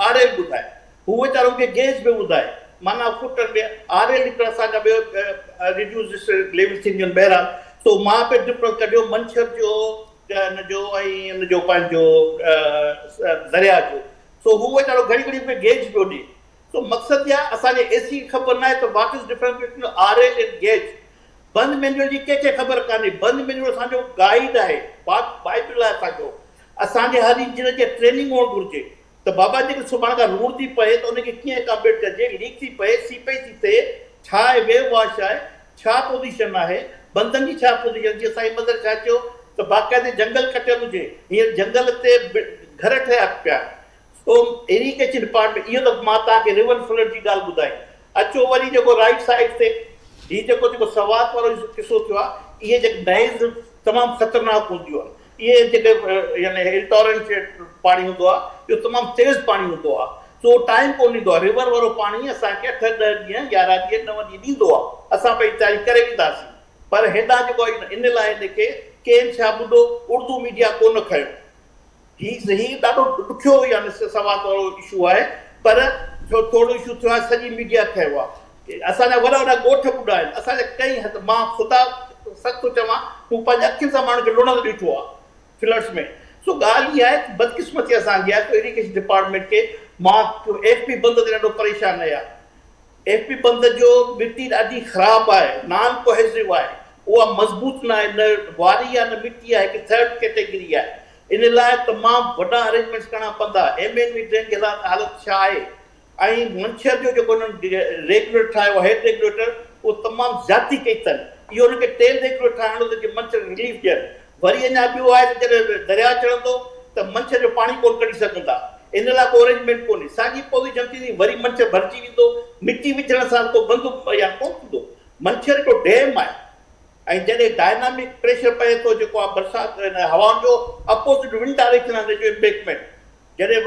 آر ايل ٻڌاء هو ويچارو مون کي گيج پيو ٻڌائي معنيٰ فوٽن ۾ آر ايل هڪڙا اسان جا ٻيو ريڊيوس ليول ٿينديون آهن بهرحال سو مان پئي ڊفرنس ڪڍيو منڇر جو ان جو ۽ ان جو پنهنجو درياء جو سو هو ويچارو گهڙي گهڙي مون کي گيج پيو ڏي سو مقصد اها اسان جي اي سي کي خبر ناهي ته what is difference between R L and gauge بند مينيول جي ڪنهن کي خبر ڪانهي، بند مينيول اسان جو گائيڊ آهي، بائبل آهي اسان جو، اسان جي هر انجنيئر کي ٽريننگ هئڻ گهرجي ته بابا جيڪڏهن سڀاڻي کان روڙ ٿي پئي ته ان کي ڪيئن اڪامڊيٽ ڪجي، ليڪ ٿي پئي، سيپيج ٿي ٿئي، ڇا آهي ويو واش آهي، ڇا پوزيشن آهي، بندن جي ڇا پوزيشن، جيئن سائين مظهر شاهه چيو ته باقاعدي جنگل ڪٽيل هجي، هينئر جنگل تي گهر ٺهيا پيا آهن، سو ايريگيشن ڊپارٽمينٽ اهو ته مان توهان کي ريور فلڊ جي ڳالهه ٻڌائي اچو وري جيڪو رائيٽ سائيڊ تي هي جيڪو جيڪو سوات وارو قصو ٿيو آهي اهي جيڪي نئيز تمام خطرناڪ هونديون آهن اهي جيڪي يعني هل ٽورنٽ پاڻي هوندو آهي اهو تمام تيز پاڻي هوندو آهي سو ٽائيم ڪونه ڏيندو آهي ريور وارو پاڻي اسان کي 8 10 ڏينهن 11 ڏينهن 9 ڏينهن ڏيندو آهي اسان پنهنجي تياري ڪري وينداسين پر هيڏانهن جيڪو ان لاء هن کي ڪين ڇا ٻڏو اردو ميڊيا ڪونه کنيو هي هي ڏاڍو ڏکيو يعني سوات وارو اشو آهي پر ٿورو اشو ٿيو آهي سڄي ميڊيا کنيو آهي اسان جا وڏا وڏا ڳوٺ ٻڏا آهن اسان جا ڪئين هٿ مان خدا سچ ٿو چوان مون پنهنجي اکين سان ماڻهن کي لڙهندي ڏٺو آهي فلڊس ۾ سو ڳالهه اها آهي ته بدقسمتي اسان جي آهي ته اريگيشن ڊپارٽمينٽ کي مان ايف پي بند تي ڏاڍو پريشان آهيان ايف پي بند جو مٽي ڏاڍي خراب آهي، نان ڪوهيسو آهي، اها مضبوط نه آهي، نه واري آهي نه مٽي آهي، هڪ ٿرڊ ڪيٽيگري آهي، ان لاء تمام وڏا ارينجمينٽس ڪرڻا پوندا، ايم اين وي ڊرين جي حالت ڇا آهي ۽ منڇر جو جيڪو انهن ريگيوليٽر ٺاهيو آهي هيڊ ريگيوليٽر اهو تمام زيادتي ڪئي اٿن، اهو انهن کي ٽيل ريگيوليٽر ٺاهڻو ته جيئن منڇر کي رليف ڏين، وري اڃا ٻيو آهي ته جڏهن درياء چڙهندو ته منڇر جو پاڻي ڪونه ڪڍي سگهندا، ان لاء ڪو ارينجمينٽ ڪونهي. ساڳي پوزيشن ٿيندي، وري منڇر ڀرجي ويندو، مٽي وجهڻ سان ڪو بند يا ڪونه ٿيندو. منڇر هڪڙو ڊيم آهي ۽ جڏهن ڊائنامڪ پريشر پئي ٿو جيڪو آهي برسات هوائن جو اپوزٽ ونڊ ڊائريڪشن آهي ان جو امبيڪمينٽ جڏهن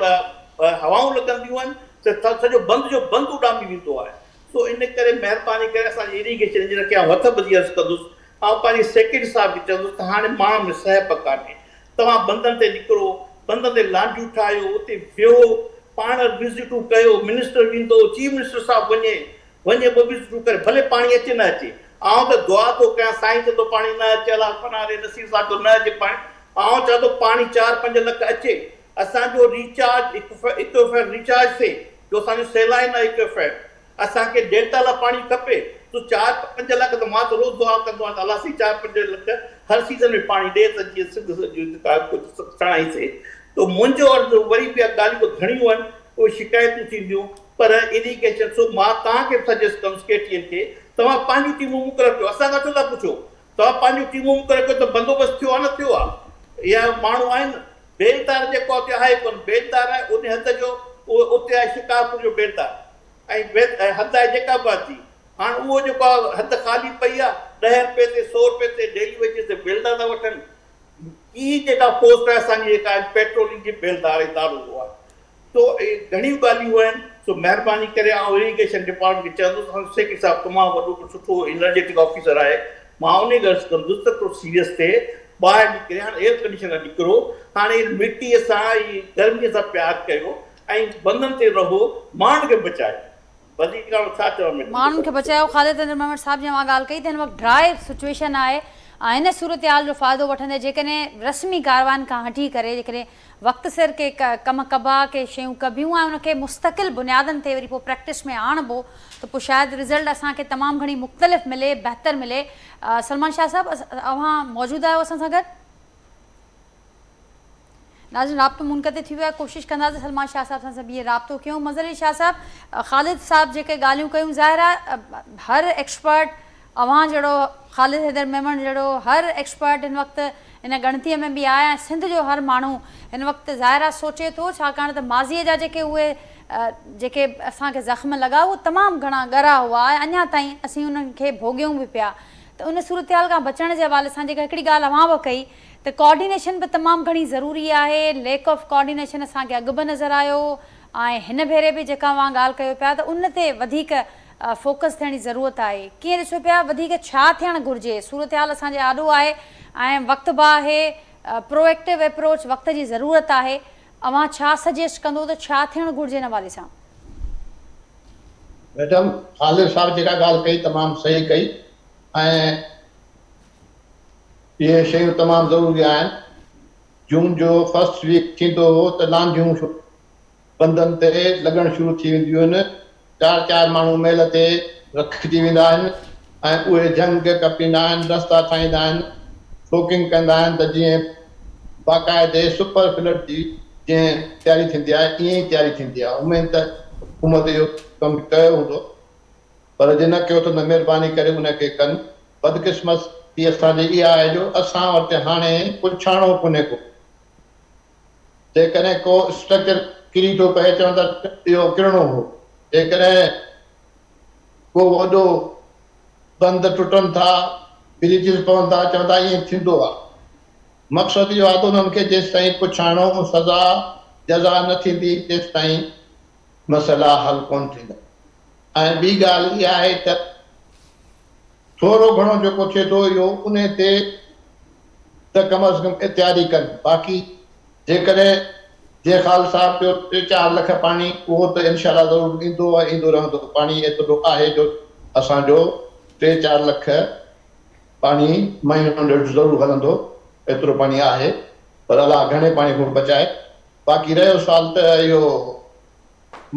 هوائون لڳنديون آهن ته سڄو بند جو بند اڏامي ويندو آهي. سو ان ڪري مهرباني ڪري اسان جي اريگيشن انجنيئر کي آئون هٿ ٻڌي عرض ڪندس، آئون پنهنجي سيڪريٽري صاحب کي چوندس ته هاڻي ماڻهن ۾ سهپ ڪانهي، توهان بندن تي نڪرو، بندن تي لانڍيون ٺاهيو، اتي ويهو، پاڻ وزٽون ڪيو، منسٽر ويندو، چيف منسٽر صاحب وڃي، وڃي ٻه وزٽون ڪري، ڀلي پاڻي اچي نه اچي، آئون ته دعا ٿو ڪيان سائين چوندو پاڻي نه اچي، الله پناهه ڏي نصير صاحب چوندو نه اچي پاڻي، آئون چوان ٿو پاڻي چار پنج لک اچي اسان جو ريچارج ايڪوفير ريچارج ٿئي جو اسان جو سيلائن آهي ايڪوفير اسان کي ڊيلٽا لاء پاڻي کپي سو چار پنج لک ته مان ته روز دعا ڪندو آهيان ته الله سائين چار پنج لک هر سيزن ۾ پاڻي ڏي ته جيئن سنڌ جو ڪجهه سڻائي ٿئي ته منهنجو عرض وري به ڳالهيون ته گهڻيون آهن اهي شڪايتون ٿينديون پر اريگيشن سو مان توهان کي به سجيسٽ ڪندس ڪي ٽي اين کي توهان پنهنجون ٽيمون مقرر ڪيو اسان کان ڇو ٿا پڇو توهان پنهنجون ٽيمون مقرر ڪيو ته بندوبست ٿيو آهي نه ٿيو آهي اها ماڻهو آهن بيلدار جيڪو اتي آهي ڪونه بيلدار آهي ان حد جو اهو اتي آهي شڪارپور جو بيلدار ۽ حد آهي جيڪا به اچي هاڻ اهو جيڪو آهي حد خالي پئي آهي ڏهه رپئي تي سو رپئي تي ڊيلي ويجز تي بيلدار ٿا وٺن هي جيڪا پوسٽ آهي اسان جي جيڪا پيٽرولنگ جي بيلدار ادارو آهي سو اهي گهڻيون ڳالهيون آهن سو مهرباني ڪري آئون اريگيشن ڊپارٽمينٽ کي چوندس اسان جو سيڪريٽري صاحب تمام وڏو هڪڙو سٺو انرجيٽڪ آفيسر آهي مان انهي کي عرض ڪندس ته ٿورو سيريس ٿئي ٻاهر نڪري هاڻي ايئر ڪنڊيشن کان نڪرو هاڻي مٽي سان ۽ گرمي سان پيار ڪيو ۽ بندن تي رهو ماڻهن کي بچايو وڌيڪ آئون ڇا چوان ميڊم ماڻهن کي بچايو خالد احمد ميمڻ صاحب جي اوهان ڳالهه ڪئي ته هن وقت ڊراء سچويشن آهي ۽ ان صورتحال جو فائدو وٺندي جيڪڏهن رسمي ڪارواين کان هٽي ڪري جيڪڏهن وقت سر ڪي ڪم ڪبا ڪي شيون ڪبيون ۽ ان کي مستقل بنيادن تي وري پوء پريڪٽس ۾ آڻبو ته پوء شايد رزلٽ اسان کي تمام گهڻي مختلف ملي بهتر ملي سلمان شاهه صاحب اوهان موجود آهيو اسان سان گڏ ناظرين رابطو منقطع ٿي ويو آهي ڪوشش ڪنداسين سلمان شاهه صاحب سان ٻيهر رابطو ڪيون منظر علي شاهه صاحب خالد صاحب جيڪي ڳالهيون ڪيون ظاهر آهي هر ايڪسپرٽ اوهان جهڙو خالد حيدر ميمڻ جهڙو هر ايڪسپرٽ هن وقت ان ڳڻتيء ۾ به آهي ۽ سنڌ جو هر ماڻهو هن وقت ظاهر آهي سوچي ٿو ڇاڪاڻ ته ماضيء جا جيڪي اهي جيڪي اسان کي زخم لڳا اهي تمام گهڻا ڳرا هئا ۽ اڃا تائين اسين انهن کي ڀوڳيون به پيا ته ان صورتحال کان بچڻ جي حوالي سان جيڪا هڪڙي ڳالهه اوهان به ڪئي ته ڪوآرڊينيشن به تمام گهڻي ضروري آهي ليڪ آف ڪوآرڊينيشن اسان کي اڳ به نظر آيو ۽ هن ڀيري به جيڪا اوهان ڳالهه ڪيو پيا ته ان تي وڌيڪ فوڪس ٿيڻ جي ضرورت آهي. ڪيئن ڏسو پيا وڌيڪ ڇا ٿيڻ گهرجي؟ صورتحال اسان جي آڏو آهي ۽ وقت به آهي پرو ايڪٽو ايپروچ وقت جي ضرورت آهي اوهان ڇا سجيسٽ ڪندو ته ڇا ٿيڻ گهرجي ان حوالي سان؟ ميڊم خالد صاحب جيڪا ڳالهه ڪئي تمام صحيح ڪئي ۽ اهي شيون تمام ضروري آهن جون جو فرسٽ ويڪ ٿيندو هو ته لانڍيون بندن تي لڳڻ شروع ٿي وينديون آهن. چار چار ماڻهو ميل تي رکجي ويندا آهن ۽ اهي جهنگ ڪپيندا آهن، رستا ٺاهيندا آهن، ٺوڪنگ ڪندا آهن ته جيئن باقاعدي سپر فلڊ جي جيئن تياري ٿيندي آهي ائين ئي تياري ٿيندي آهي. اميد ته حڪومت اهو ڪم ڪيو هوندو پر جي نه ڪيو ته مهرباني ڪري ان کي ڪن. بدقسمتي اسان جي اها آهي جو اسان وٽ هاڻي پڇاڻو ڪونهي ڪو. جيڪڏهن ڪو اسٽرڪچر ڪري ٿو پئي چون ٿا اهو ڪرڻو هو. جيڪڏهن ڪو وڏو بند ٽٽن ٿا، بريچز پون ٿا چون ٿا ائين ٿيندو آهي. مقصد اهو آهي ته انهن کي جيستائين پڇاڻو، سزا، جزا نه ٿيندي تيستائين مسئلا حل ڪونه ٿيندا ۽ ٻي ڳالهه اها آهي ته ٿورو گهڻو جيڪو ٿئي ٿو اهو انهي تي ته ڪم از ڪم احتياطي ڪن باقي جيڪڏهن جي خال صاحب چيو ٽي چار لک پاڻي اهو ته انشاء الله ضرور ايندو ۽ ايندو رهندو پاڻي ايترو آهي جو اسان جو ٽي چار لک پاڻي مهينو ڏيڍ ضرور هلندو ايترو پاڻي آهي پر الله گهڻي پاڻي کان بچائي باقي رهيو سوال ته اهو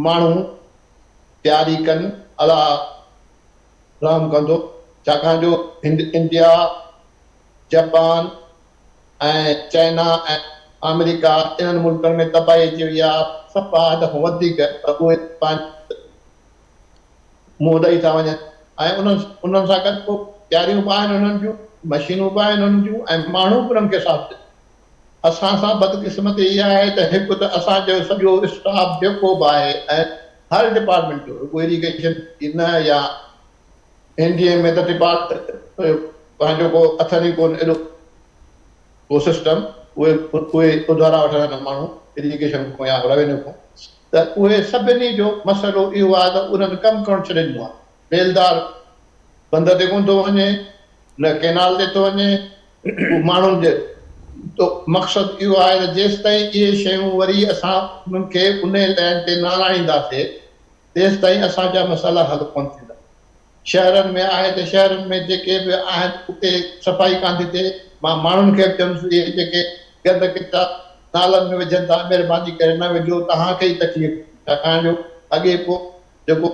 ماڻهو تياري ڪن الله رحم ڪندو ڇاڪاڻ جو هند انڊيا جپان ۽ چائنا ۽ آمريڪا انهن ملڪن ۾ تباهي اچي وئي آهي صفا حد کان وڌيڪ پر اهي پنهنجو منهن ڏئي ٿا وڃن ۽ انهن انهن سان گڏ پوء تياريون به آهن انهن جون مشينون به آهن انهن جون ۽ ماڻهو به انهن کي ساٿ ڏين اسان سان بدقسمتي اها آهي ته هڪ ته اسان جو سڄو اسٽاف جيڪو به آهي ۽ هر ڊپارٽمينٽ جو رڳو ايريگيشن جي نه يا اين ڊي ايم اي ته ڊپارٽ پنهنجو ڪو اٿن ئي ڪونه ايڏو ڪو سسٽم اهي اهي اڌارا وٺندا آهن ماڻهو ايريگيشن کان يا روينيو کان ته اهي سڀني جو مسئلو اهو آهي ته انهن ڪم ڪرڻ ڇڏي ڏنو آهي بيلدار بند تي ڪونه ٿو وڃي نه ڪينال تي ٿو وڃي، هو ماڻهن جي ته مقصد اهو آهي ته جيستائين اهي شيون وري اسان انهن کي انهي لائين تي نه آڻينداسي تيستائين اسان جا مسئلا حل ڪونه ٿيندا. شهرن ۾ آهي ته شهرن ۾ جيڪي به آهن اتي صفائي ڪانه ٿي ٿئي، مان ماڻهن کي به چوندس اهي جيڪي. گند ڪچرا نالن ۾ وجهن ٿا مهرباني ڪري نه وجهو توهان کي ئي تڪليف ٿيندي ڇاڪاڻ جو اڳي پوء جيڪو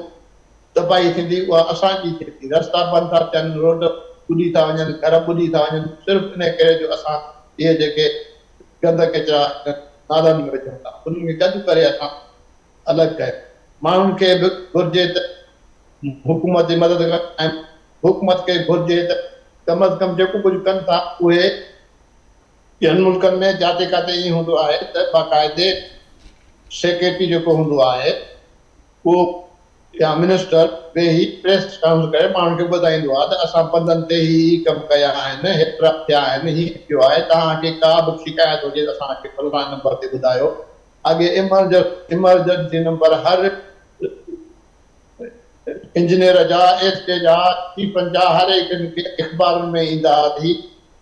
تباهي ٿيندي اها اسان جي ٿئي ٿي رستا بند ٿا ٿين روڊ ٻڏي ٿا وڃن گهر ٻڏي ٿا وڃن صرف انهي ڪري جو اسان اهي جيڪي گند ڪچرا نالن ۾ وجهون ٿا انهن کي گڏ ڪري اسان الڳ ڪيون ماڻهن کي به گهرجي ته حڪومت جي مدد ڪن ۽ حڪومت کي گهرجي ته ڪم از ڪم جيڪو ڪجهه ڪن ٿا اهي ٻين ملڪن ۾ جاتي ڪاتي ائين هوندو آهي ته باقاعدي سيڪريٽري جيڪو هوندو آهي اهو يا منسٽر ويهي پريس ڪانفرنس ڪري ماڻهن کي ٻڌائيندو آهي ته اسان بندن تي هي هي ڪم ڪيا آهن، هيترا ٿيا آهن، هيئن ٿيو آهي، توهان کي ڪا به شڪايت هجي ته اسان کي فلاڻي نمبر تي ٻڌايو. اڳي ايمرجنسي نمبر هر انجنيئر جا، ايس ڊي جا، چيفن جا هر هڪ کي اخبارن ۾ ايندا ها ته هي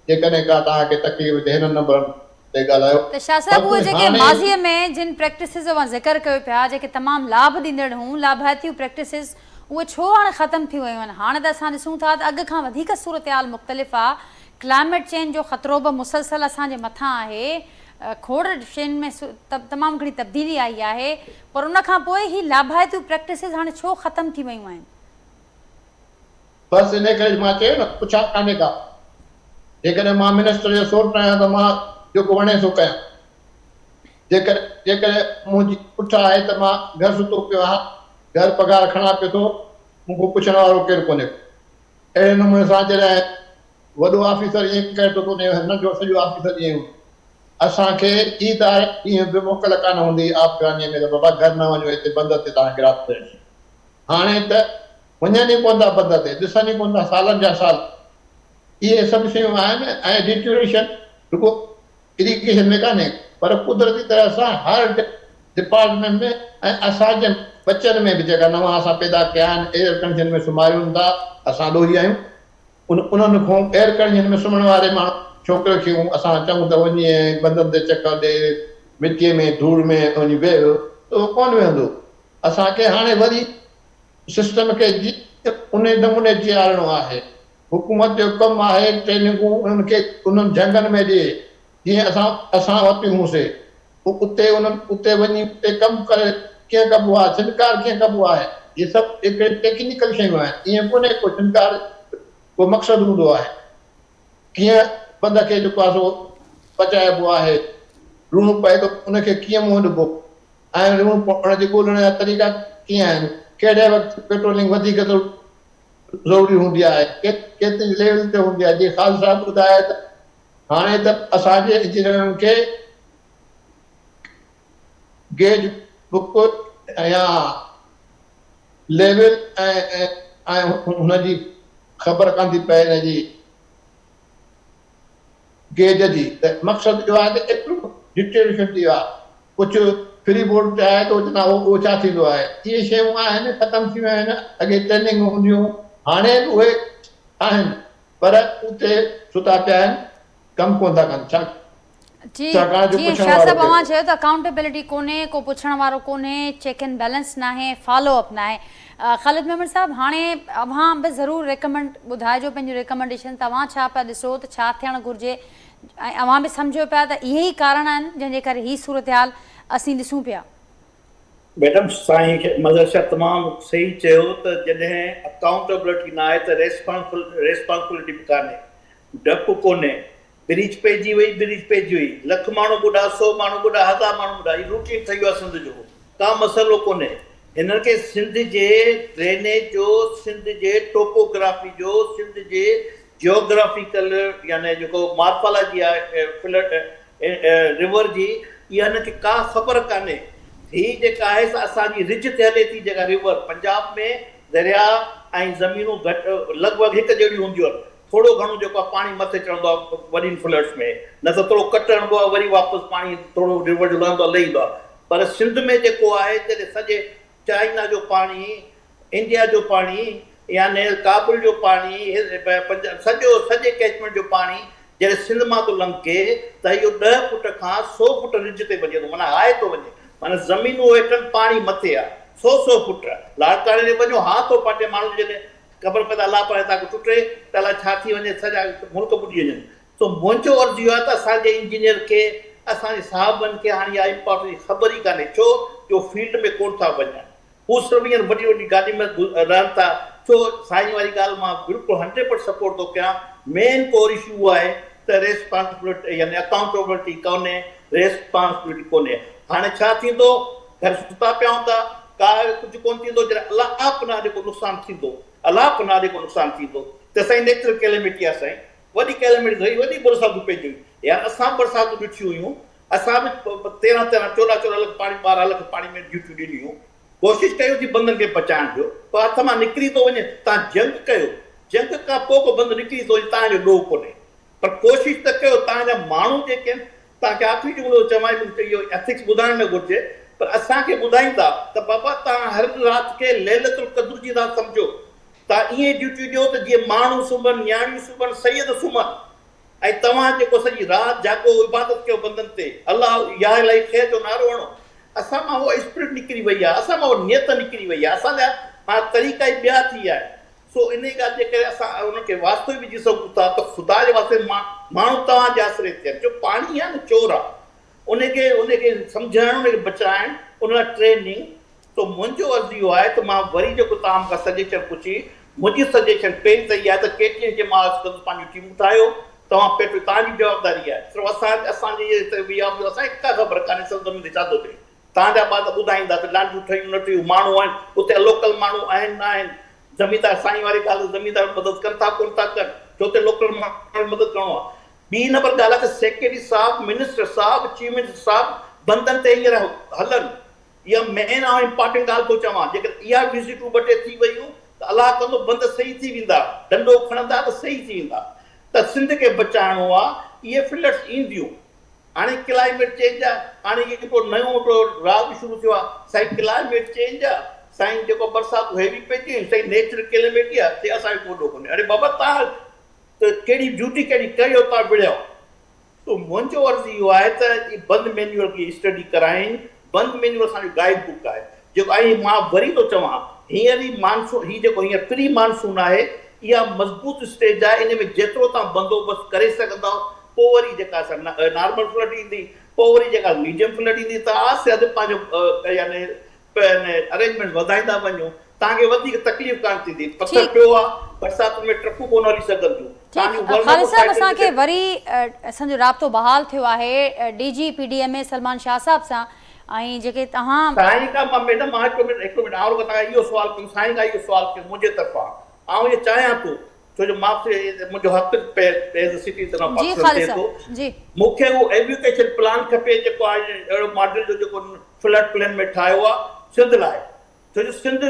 جيڪڏهن ڪا توهان کي تڪليف هجي هنن نمبرن تي ڳالهايو. ته شاهه صاحب پر اهي جيڪي هاڻي ماضيء ۾ جن پريڪٽسز جو اوهان ذڪر ڪيو پيا جيڪي تمام لاڀ ڏيندڙ هيون لاڀائتيون پريڪٽسز اهي ڇو هاڻي ختم ٿي ويون آهن هاڻي ته اسان ڏسون ٿا ته اڳ کان وڌيڪ صورتحال مختلف آ ڪلائميٽ چينج جو خطرو به مسلسل اسان جي مٿان آهي کوڙ شين ۾ تمام گهڻي تبديلي آئي آهي پر ان کان پوء هي لاڀائتيون پريڪٽسز هاڻي ڇو ختم ٿي ويون آهن؟ بس انهيء ڪري مان چيو نه پڇا ڪانهي ڪا. جيڪڏهن مان منسٽر جو سوٽ آهيان ته مان جيڪو وڻي سو ڪيان. جيڪڏهن جيڪڏهن منهنجي پٺ آهي ته مان گهر ستو پيو آهيان، گهر پگهار کڻان پيو ٿو، مون کان پڇڻ وارو ڪير ڪونهي ڪو. اهڙي نموني سان جڏهن وڏو آفيسر ائين ڪري ٿو ته انهيء جو ننڍو سڄو آفيسر ائين هوندو. اسان کي عيد واري ڏينهن به موڪل ڪانه هوندي هئي آبگرانيء ۾ ته بابا گهر نه وڃو هتي بند تي توهان کي رات پوندي. هاڻي ته وڃن ئي ڪونه ٿا بند تي، ڏسن ئي ڪونه ٿا سالن جا سال. اهي سڀ شيون آهن ۽ ڊيٽيوريشن رڳو اريگيشن ۾ ڪانهي پر قدرتي طرح سان هر ڊپارٽمينٽ ۾ ۽ اسان جي ٻچن ۾ به جيڪا نوان اسان پيدا ڪيا آهن ايئر ڪنڊيشن ۾ سمهاريون ٿا اسان ڏوهي آهيون ان انهن کان ايئر ڪنڊيشن ۾ سمهڻ واري ماڻهو ڇوڪري کي اسان چئون ته وڃي ۽ بندن تي چڪر ڏي مٽي ۾ ڌوڙ ۾ وڃي ويهه ته اهو ڪونه ويهندو اسان کي هاڻي وري سسٽم کي انهي نموني جيارڻو آهي. حڪومت جو ڪم آهي ٽريننگون انهن کي انهن جهنگن ۾ ڏئي جيئن اسان اسان ورتيون هونسي. پوء اتي انهن اتي وڃي اتي ڪم ڪري ڪيئن ڪبو آهي ڇنڪار ڪيئن ڪبو آهي هي سڀ هڪڙي ٽيڪنيڪل شيون آهن ائين ڪونهي ڪو ڇنڪار ڪو مقصد هوندو آهي ڪيئن بند کي جيڪو آهي سو بچائبو آهي لوڻ پئي ته ان کي ڪيئن منهن ڏبو ۽ لوڻ پوڻ جي ڳولڻ جا طريقا ڪيئن آهن ڪهڙي وقت پيٽرولنگ وڌيڪ ضروري هوندي آهي ڪيتري ليول تي هوندي آهي جيئن خالد صاحب ٻڌايو ته هاڻي ته اسان جي انجنيئرن کي گيج بڪ يا ليول ۽ هن جي خبر ڪانه ٿي پئي هن جي گيج جي ته مقصد اهو آهي ته ايترو ڊٽيريشن ٿي ويو آهي ڪجهه فري بورڊ تي آهي ته چوندا اهو ڇا ٿيندو آهي اهي شيون آهن ختم ٿي ويون آهن اڳي ٽريننگ هونديون هاڻي به اهي آهن پر اتي ستا پيا آهن ڪم ڪونه ٿا ڪن ڇا جي ڇاڪاڻ جو جيئن پڇڻ شاهه وارو صاحب ڪير اوهان ڪونهي. چيو ته اڪائونٽيبلٽي ڪونهي ڪو پڇڻ وارو ڪونهي چيڪ اينڊ بيلنس ناهي فالو اپ ناهي خالد ميمڻ صاحب هاڻي اوهان به ضرور ريڪمنڊ ٻڌائجو پنهنجون ريڪمنڊيشن ته اوهان ڇا پيا ڏسو ته ڇا ٿيڻ گهرجي ۽ اوهان به سمجهو پيا ته اهي ئي ڪارڻ آهن جنهن جي ڪري هي صورتحال اسين ڏسون پيا. ميڊم سائين مظهر شاهه تمام صحيح چيو ته جڏهن اڪائونٽبلٽي ناهي ته ريسپانسبلٽي به ڪانهي ڊپ ڪونهي بريچ پئجي وئي بريچ پئجي وئي لک ماڻهو ٻڏا سو ماڻهو ٻڏا هزار ماڻهو ٻڏا هي روٽين ٺهي ويو آهي سنڌ جو ڪا مسئلو ڪونهي هنن کي سنڌ جي ڊرينيج جو سنڌ جي ٽوپوگرافي جو سنڌ جي جيوگرافيڪل يعني جيڪو مارفالاجي آهي فلڊ ريور جي اها هنن کي ڪا خبر ڪانهي هي جيڪا آهي سا اسان جي رج تي هلي ٿي جيڪا ريور پنجاب ۾ درياء ۽ زمينون گهٽ لڳ ڀڳ هڪ جهڙيون هونديون آهن ٿورو گهڻو جيڪو آهي پاڻي مٿي چڙهندو آهي وڏين فلڊس ۾ نه ته ٿورو ڪٽ هڻبو آهي وري واپس پاڻي ٿورو ريور جو لهندو آهي لهي ايندو آهي پر سنڌ ۾ جيڪو آهي جڏهن سڄي چائنا جو پاڻي انڊيا جو پاڻي يعني ڪابل جو پاڻي سڄو سڄي ڪيچمينٽ جو پاڻي جڏهن سنڌ مان ٿو لنگهي ته اهو ڏهه فوٽ کان سو فوٽ رج تي وڃي ٿو معنيٰ هاء ٿو وڃي معنيٰ زمينون هيٺ آهن پاڻي مٿي آهي سو سو فوٽ لاڙڪاڻي ڏي وڃو هان ٿو پاٽي ماڻهو جڏهن خبر پئي ته الله پاڻ هتان ٽٽي ته الائي ڇا ٿي وڃي سڄا ملڪ ٻڏي وڃن. سو منهنجو عرض اهو آهي ته اسان جي انجنيئر کي، اسان جي صاحبن کي هاڻي اها امپارٽنس جي خبر ئي ڪانهي ڇو جو فيلڊ ۾ ڪونه ٿا وڃن. هو صرف هينئر وڏي وڏي گاڏين ۾ رهن ٿا. سو سائين واري ڳالهه مان بلڪل هنڊريڊ پرسنٽ سپورٽ ٿو ڪيان. مين ڪور اشو اهو آهي ته ريسپانسبلٽي يعني اڪائونٽبلٽي ڪونهي، ريسپانسبلٽي ڪونهي. هاڻي ڇا ٿيندو؟ گهر ستا پيا هوندا، ڪا ڪجهه ڪونه ٿيندو، جڏهن الله پناهه ڏي ڪو نقصان ٿيندو، الله پناهه ڏي ڪو نقصان ٿيندو ته سائين نيچرل ڪيليمٽي آهي سائين. وڏي ڪيليمٽي ٿي وڏي برساتون پئجي ويون يار اسان به برساتون ڏٺيون هيون اسان به تيرهن تيرهن چوڏهن چوڏهن لک پاڻي ٻارهن لک پاڻي ۾ ڊيوٽيون ڏنيون ڪوشش ڪيون ٿي بندن کي بچائڻ جو پر هٿ مان نڪري ٿو وڃي تان جنگ ڪيو جنگ کان پوء ڪو بند نڪري ٿو وڃي تان جو ڏوهه ڪونهي پر ڪوشش ته ڪيو تان جا ماڻهو جيڪي آهن تان کي آخري جملو چوان مون کي اهو ايٿڪس ٻڌائڻ نه گهرجي پر اسان کي ٻڌائيندا ته بابا تان هر رات کي ليلة القدر جي رات سمجهو توهان ائين ڊيوٽيون ڏيو ته جيئن ماڻهو سمهن، نياڻيون سمهن، سيد سمهن ۽ توهان جيڪو سڄي رات جاڳو عبادت ڪيو بندن تي الله يا الاهي خير جو نعرو هڻو. اسان مان اها اسپرٽ نڪري وئي آهي، اسان مان اها نيت نڪري وئي آهي، اسان جا هاڻ طريقا ئي ٻيا ٿي ويا آهن. سو انهي ڳالهه جي ڪري اسان انهن کي واسطو ئي وجهي سگهون ٿا ته خدا جي واسطي ماڻهو توهان جي آسري تي آهن، جو پاڻي آهي نه چور آهي، ان کي ان کي سمجهائڻ ان کي بچائڻ ان لاء ٽريننگ سو منهنجو عرض اهو آهي ته مان وري جيڪو توهان مون کان سجيشن پڇي منهنجي سجيشن پهرين ته اها آهي ته ڪي ٽي اين کي مان عرض ڪندس پنهنجون ٽيمون ٺاهيو توهان پيٽرول توهان جي جوابداري آهي صرف اسان اسان جي هتي وي آف اسان کي ڪا خبر ڪانهي سنڌ ۾ ڇا ٿو ٿئي توهان جا ٻار ته ٻڌائيندا ته لانڍيون ٺهيون نه ٺهيون ماڻهو آهن اتي لوڪل ماڻهو آهن نه آهن زميندار سائين واري ڳالهه ته زميندار مدد ڪن ٿا ڪونه ٿا ڪن ڇو ته لوڪل ماڻهن مدد ڪرڻو آهي ٻي نمبر ڳالهه آهي ته سيڪريٽري صاحب، منسٽر صاحب، چيف منسٽر صاحب بندن تي هينئر هلن. اها مين آئون امپارٽنٽ ڳالهه ٿو چوان. جيڪڏهن اها وزٽون ٻه ٽي ٿي ويون ته الله ڪندو بند صحيح ٿي ويندا. ڏنڊو کڻندا ته صحيح ٿي ويندا. ته سنڌ کي بچائڻو آهي. اهي فلڊس اينديون. هاڻي ڪلائميٽ چينج آهي. هاڻي هي هڪڙو نيون هڪڙو راڳ شروع ٿيو آهي. سائين ڪلائميٽ چينج آهي. سائين جيڪو برساتون هيوي پئجي ويون. سائين نيچرل ڪيليميٽي آهي. سائين اسان کي ڪو ڏوهه ڪونهي. اڙي بابا توهان ته ڪهڙي ڊيوٽي ڪهڙي ڪريو تان وڙهيو. سو منهنجو عرض اهو آهي ته اهي بند مينيول کي اسٽڊي ڪرائين، بند مينيول اسان جو گائيڊ بڪ آهي جيڪو ۽ مان وري ٿو چوان هينئر ئي مانسون هي جيڪو هينئر پري مانسون آهي اها مضبوط اسٽيج آهي ان ۾ جيترو توهان بندوبست ڪري سگهندؤ پوء وري جيڪا سا نارمل فلڊ ايندي پوء وري جيڪا ميڊيم فلڊ ايندي ته آهستي آهستي پنهنجو يعني ارينجمينٽس وڌائيندا وڃو توهان کي وڌيڪ تڪليف ڪانه ٿيندي پٿر پيو آ برساتن ۾ ٽرڪون ڪونه هلي سگهنديون توهان جون خالد ولنربل صاحب سائيٽن اسان کي جتي وري اسان جو رابطو بحال ٿيو آهي D G P D M A Salman Shah صاحب سان ۽ جيڪي توهان سائين کان مان ميڊم مان هڪڙو منٽ هڪڙو منٽ آئون رڳو توهان کان اهو سوال ڪيو سائين کان اهو سوال ڪيو منهنجي طرفان آئون اهو چاهيان ٿو ڇو جو مان منهنجو حق ايز اي سٽيزن آف جي پاڪستان خالد ٿئي ٿو صاحب جي. مون کي اهو ايويڪيشن پلان کپي جيڪو آهي اهڙو ماڊل جو جيڪو فلڊ پلين ۾ ٺاهيو آهي سنڌ لاء ڇو جو سنڌ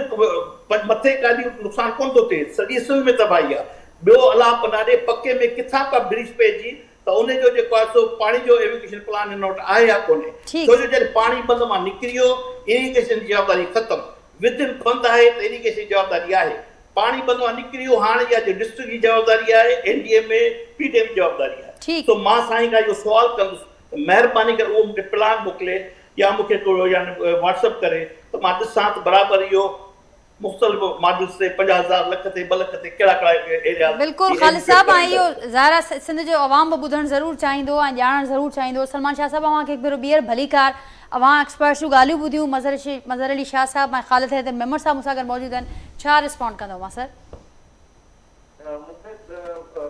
مٿي ڪاڏي نقصان ڪونه ٿو ٿئي سڄي سنڌ ۾ تباهي آهي ٻيو الله پناهه ڏي پڪي ۾ ڪٿان ڪا بريچ پئجي ته ان جو جيڪو آهي سو پاڻي جو ايويڪيشن پلان هن وٽ آهي يا ڪونهي ڇو جو جڏهن پاڻي بند مان نڪري ويو ايريگيشن جي جوابداري ختم ود ان بند آهي ته ايريگيشن جي جوابداري آهي پاڻي بند مان نڪري ويو هاڻ اها جو ڊسٽرڪٽ جي جوابداري آهي N D M A P D M جي جوابداري آهي سو مان سائين کان اهو سوال ڪندس ته مهرباني ڪري اهو مونکي پلان موڪلي يا مونکي ڪو يعني واٽس اپ ڪري ته مان ڏسان ته برابر اهو مختلف ماڊلز تي 50 هزار لک تي 2 لک تي ڪهڙا ڪهڙا ايرياز بلڪل خالد صاحب ۽ اهو ظاهر آهي سنڌ جو عوام به ٻڌڻ ضرور چاهيندو ۽ ڄاڻڻ ضرور چاهيندو سلمان شاهه صاحب اوهان کي هڪ ڀيرو ٻيهر ڀليڪار اوهان ايڪسپرٽس جون ڳالهيون ٻڌيون مظهر علي شاهه صاحب ۽ خالد حيدر ميمڻ صاحب مون سان گڏ موجود آهن ڇا رسپانڊ ڪندو اوهان سر. مون کي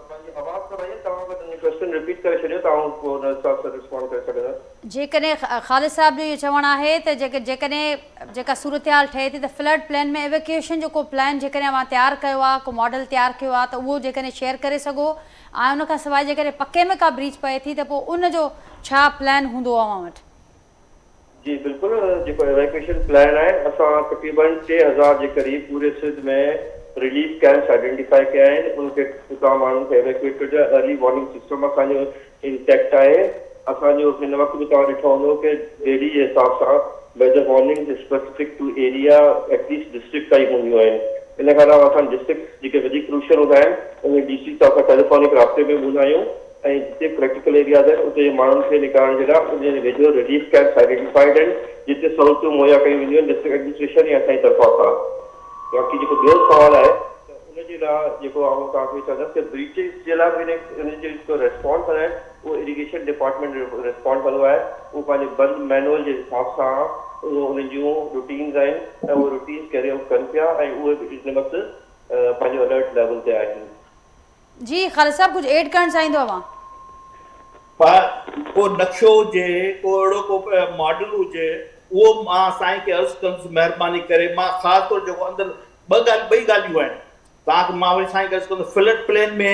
پنهنجي آواز ته وئي توهان اگر پنهنجو ڪوئسچن رپيٽ ڪري ڇڏيو ته آئون پوء ان حساب سان رسپانڊ ڪري سگهندس. جيڪڏهن خالد صاحب جو اهو چوڻ آهي ته جيڪڏهن جيڪا صورتحال ٺهي ٿي ته فلڊ پلين ۾ ايويڪيوئيشن جو ڪو پلان جيڪڏهن اوهان تيار ڪيو آهي ڪو ماڊل تيار ڪيو آهي ته اهو جيڪڏهن شيئر ڪري سگهو ۽ ان کان سواء جيڪڏهن پڪي ۾ ڪا بريچ پئي ٿي ته پوء ان جو ڇا پلان هوندو اوهان وٽ؟ جي بلڪل جيڪو ايويڪوئيشن پلان آهي اسان تقريبن 3000 جي قريب پوري سنڌ ۾ رليف ڪيمپس آئيڊينٽيفائي ڪيا آهن ان کي اتان ماڻهن کي ايويڪوئيٽ ڪيو جائي ارلي وارننگ سسٽم اسان جو انٽيڪٽ آهي اسان جو هن وقت به توهان ڏٺو هوندو ڪي ڊيلي جي حساب سان weather warnings specific to area at least district تائين هونديون آهن ان کان علاوه اسان ڊسٽرڪٽس جيڪي وڌيڪ ڪروشل هوندا آهن انهن ڊي سي سان اسان ٽيليفونڪ رابطي ۾ به هوندا آهيون ۽ جتي ڪرٽيڪل ايرياز آهن اتي جي ماڻهن کي نڪارڻ جي لاء ان جي ويجهو رليف ڪيمپس آئيڊينٽيفائيڊ آهن جتي سهولتون مهيا ڪيون وينديون آهن ڊسٽرڪٽ ايڊمنسٽريشن يا اسان جي طرفان کان. باقي جيڪو ٻيو سوال آهي ته ان جي لاء جيڪو آئون توهان کي چوندس ته بريچز جي لاء به ان جو جيڪو ريسپانس آهي اهو اريگيشن ڊپارٽمينٽ ريسپانڊ ڪندو آهي اهو پنهنجي بند مينوئل جي حساب سان اهو انهن جون روٽينز آهن ۽ اهي روٽينز ڪيري آئوٽ ڪن پيا ۽ اهي به هن وقت پنهنجو الرٽ ليول تي آهن. جي خالد صاحب ڪجهه ايڊ ڪرڻ چاهيندو اوهان. پر ڪو نقشو هجي ڪو اهڙو ڪو ماڊل هجي اهو مان سائين کي عرض ڪندس مهرباني ڪري مان خاص طور جيڪو اندر ٻه ڳالهيون ٻئي ڳالهيون آهن توهان کي مان وري سائين کي عرض ڪندس فلڊ پلين ۾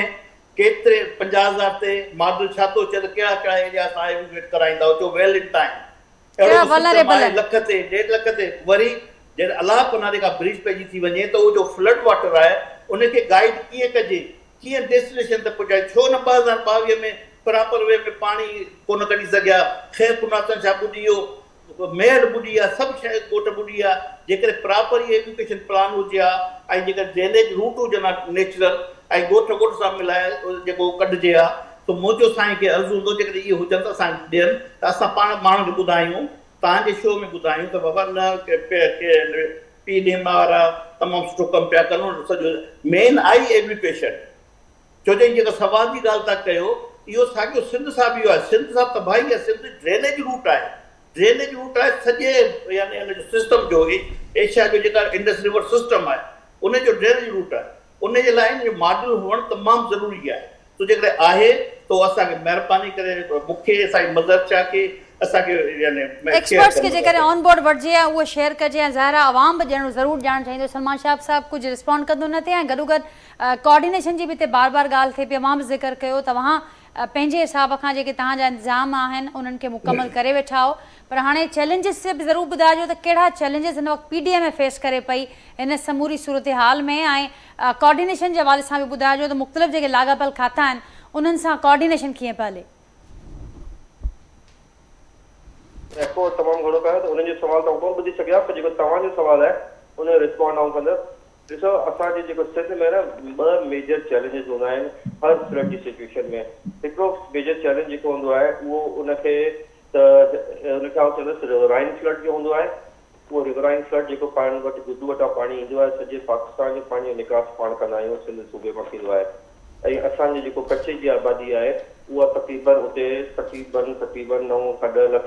ڪيتري 50,000 تي ماڊل ڇا ٿو چئي ته ڪهڙا ڪهڙا ايريا اسان ايويڪوئيٽ ڪرائيندا چو ويل ان ٽائيم اهڙو ڪو سسٽم آهي لک تي ڏيڍ لک تي وري جڏهن الله پناهه جي ڪا بريچ پئجي ٿي وڃي ته اهو جو فلڊ واٽر آهي ان کي گائيڊ ڪيئن ڪجي ڪيئن ڊيسٽينيشن تي پهچائجي ڇو نه 2022 ۾ پراپر وي ۾ پاڻي ڪونه ڪڍي سگهيا خيرپور ناٿن شاهه ٻڏي ويو ميهڙ ٻڏي ويا سڀ شهر ڳوٺ ٻڏي ويا جيڪڏهن پراپر اهي ايويڪيشن پلان هجي ها ۽ جيڪڏهن ڊرينيج روٽ هجن ها نيچرل ۽ ڳوٺ ڳوٺ سان ملائي جيڪو ڪڍجي ها ته منهنجو سائين کي عرض هوندو جيڪڏهن اهي هجن ته اسان کي ڏين ته اسان پاڻ ماڻهن کي ٻڌايون توهان جي شو ۾ ٻڌايون ته بابا نه پي ڊي ايم وارا تمام سٺو ڪم پيا ڪن سڄو مين آئي ايويڪيشن ڇو جو هي جيڪا سوال جي ڳالهه ٿا ڪيو اهو ساڳيو سنڌ سان به اهو آهي سنڌ سان تباهي آهي سنڌ ڊرينيج روٽ آهي ڊرينيج روٽ آهي سڄي يعني ان جو سسٽم جو ايشيا جو جيڪا انڊس ريور سسٽم آهي ان جو ڊرينيج روٽ آهي ان جي لاء ان جو ماڊل هئڻ تمام ضروري آهي سو جيڪڏهن آهي ته اسان کي مهرباني ڪري مون کي سائين مظهر شاهه کي اسان کي يعني شيئر ايڪسپرٽس کي ڪرڻو جيڪڏهن کپي. آن بورڊ وٺجي ۽ اهو شيئر ڪجي ۽ ظاهر آهي عوام به ڄڻ ضرور ڄاڻڻ چاهيندو سلمان شاهه صاحب ڪجهه ريسپانڊ ڪندو ان تي ۽ گڏوگڏ ڪوآرڊينيشن جي به هتي بار بار ڳالهه ٿئي پئي اوهان به ذڪر ڪيو توهان پنهنجي حساب کان جيڪي توهان جا انتظام آهن انهن کي مڪمل ڪري ويٺا آهو پر هاڻي چئلينجز تي به ضرور ٻڌائجو ته ڪهڙا چئلينجز هن وقت P D M A face ڪري پئي هن سموري صورتحال ۾ ۽ ڪوآرڊينيشن جي حوالي سان به ٻڌائجو ته مختلف جيڪي لاڳاپيل کاتا آهن انهن سان ڪوآرڊينيشن ڪيئن پئي هلي. ايڪو تمام گهڻو ڪيو ته انهن جو سوال ته آئون ڪونه ٻڌي سگهيان پر جيڪو توهان جو سوال آهي ان جو ريسپانڊ آئون ڪندس. ڏسو اسان جي جيڪو سنڌ ۾ نه ٻه ميجر چئلينجز هوندا آهن هر فلڊ جي سچويشن ۾ هڪڙو ميجر چئلينج جيڪو هوندو آهي اهو ان کي ته ان کي آئون چوندس ريورائن فلڊ جو هوندو آهي اهو ريورائن فلڊ جيڪو پاڻ وٽ گڊو وٽان پاڻي ايندو آهي سڄي پاڪستان جو پاڻي جو نڪاس پاڻ ڪندا آهيون سنڌ صوبي مان ٿيندو آهي ۽ اسان جي جيڪو ڪچي جي آبادي آهي اها تقريبن اتي تقريبن تقريبن نو کان ڏهه لک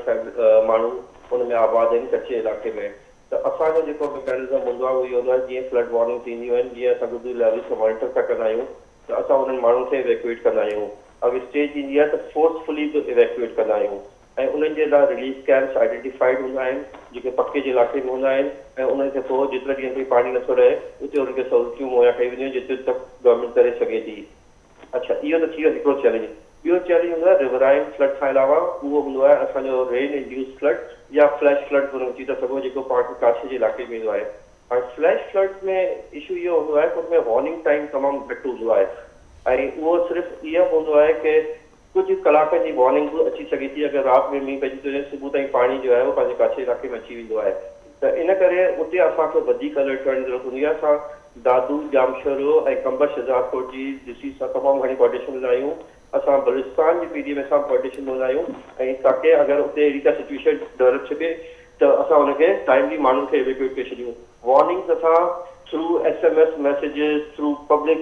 ماڻهو ان ۾ آباد آهن ڪچي علائقي ۾ ته اسان جو جيڪو مڪينزم هوندو آهي اهو اهو هوندو آهي جيئن فلڊ وارننگس اينديون آهن جيئن اسان گڊو ليول کي مانيٽر پيا ڪندا آهيون ته اسان انهن ماڻهن کي ايويڪوئيٽ ڪندا آهيون اگر اسٽيج ايندي آهي ته فورس فلي به ايويڪوئيٽ ڪندا آهيون ۽ انهن جي لاء رليف ڪيمپس آئيڊينٽيفائيڊ هوندا آهن جيڪي پڪي جي علائقي ۾ هوندا آهن ۽ انهن کي پوء جيترا ڏينهن تائين پاڻي نٿو رهي اتي انهن کي سهولتيون مهيا ڪئي وينديون آهن جيتري تڪ گورنمينٽ ڪري سگهي ٿي. اڇا اهو ته ٿي ويو هڪڙو چئلينج. ٻيو چئلينج هوندو آهي ريورائن فلڊ کان علاوه اهو هوندو آهي اسان جو رين انڊيوس فلڊ يا فليش فلڊ به ان کي چئي ٿا سگهون جيڪو پاڻ کي ڪاڇي جي علائقي ۾ ايندو آهي. هاڻي فليش فلڊ ۾ اشو اهو هوندو آهي ته ان ۾ وارننگ ٽائيم تمام گهٽ هوندو آهي ۽ اهو صرف اهو هوندو آهي ڪي ڪجهه ڪلاڪن جي وارننگ به اچي سگهي ٿي اگر رات ۾ مينهن پئجي ٿو وڃي صبح تائين پاڻي جو آهي اهو پنهنجي ڪاڇي علائقي ۾ اچي ويندو آهي ته ان ڪري اتي اسان کي وڌيڪ الرٽ ڪرڻ جي ضرورت هوندي آهي اسان دادو، ڄامشورو ۽ قمبر شهزادڪوٽ جي ڊي سي سان تمام گهڻي ڪوآرڊينيشن ۾ هوندا آهيون اسان بلوچستان جي پي ڊي ايم اي سان به ڪوآرڊينيشن ۾ هوندا آهيون ۽ تاڪه اگر اتي اهڙي ڪا سچويشن ڊولپ ٿئي ته اسان ان کي ٽائملي ماڻهن کي ايويڪوئيٽ ڪري ڇڏيون وارننگز اسان through S M S messages through public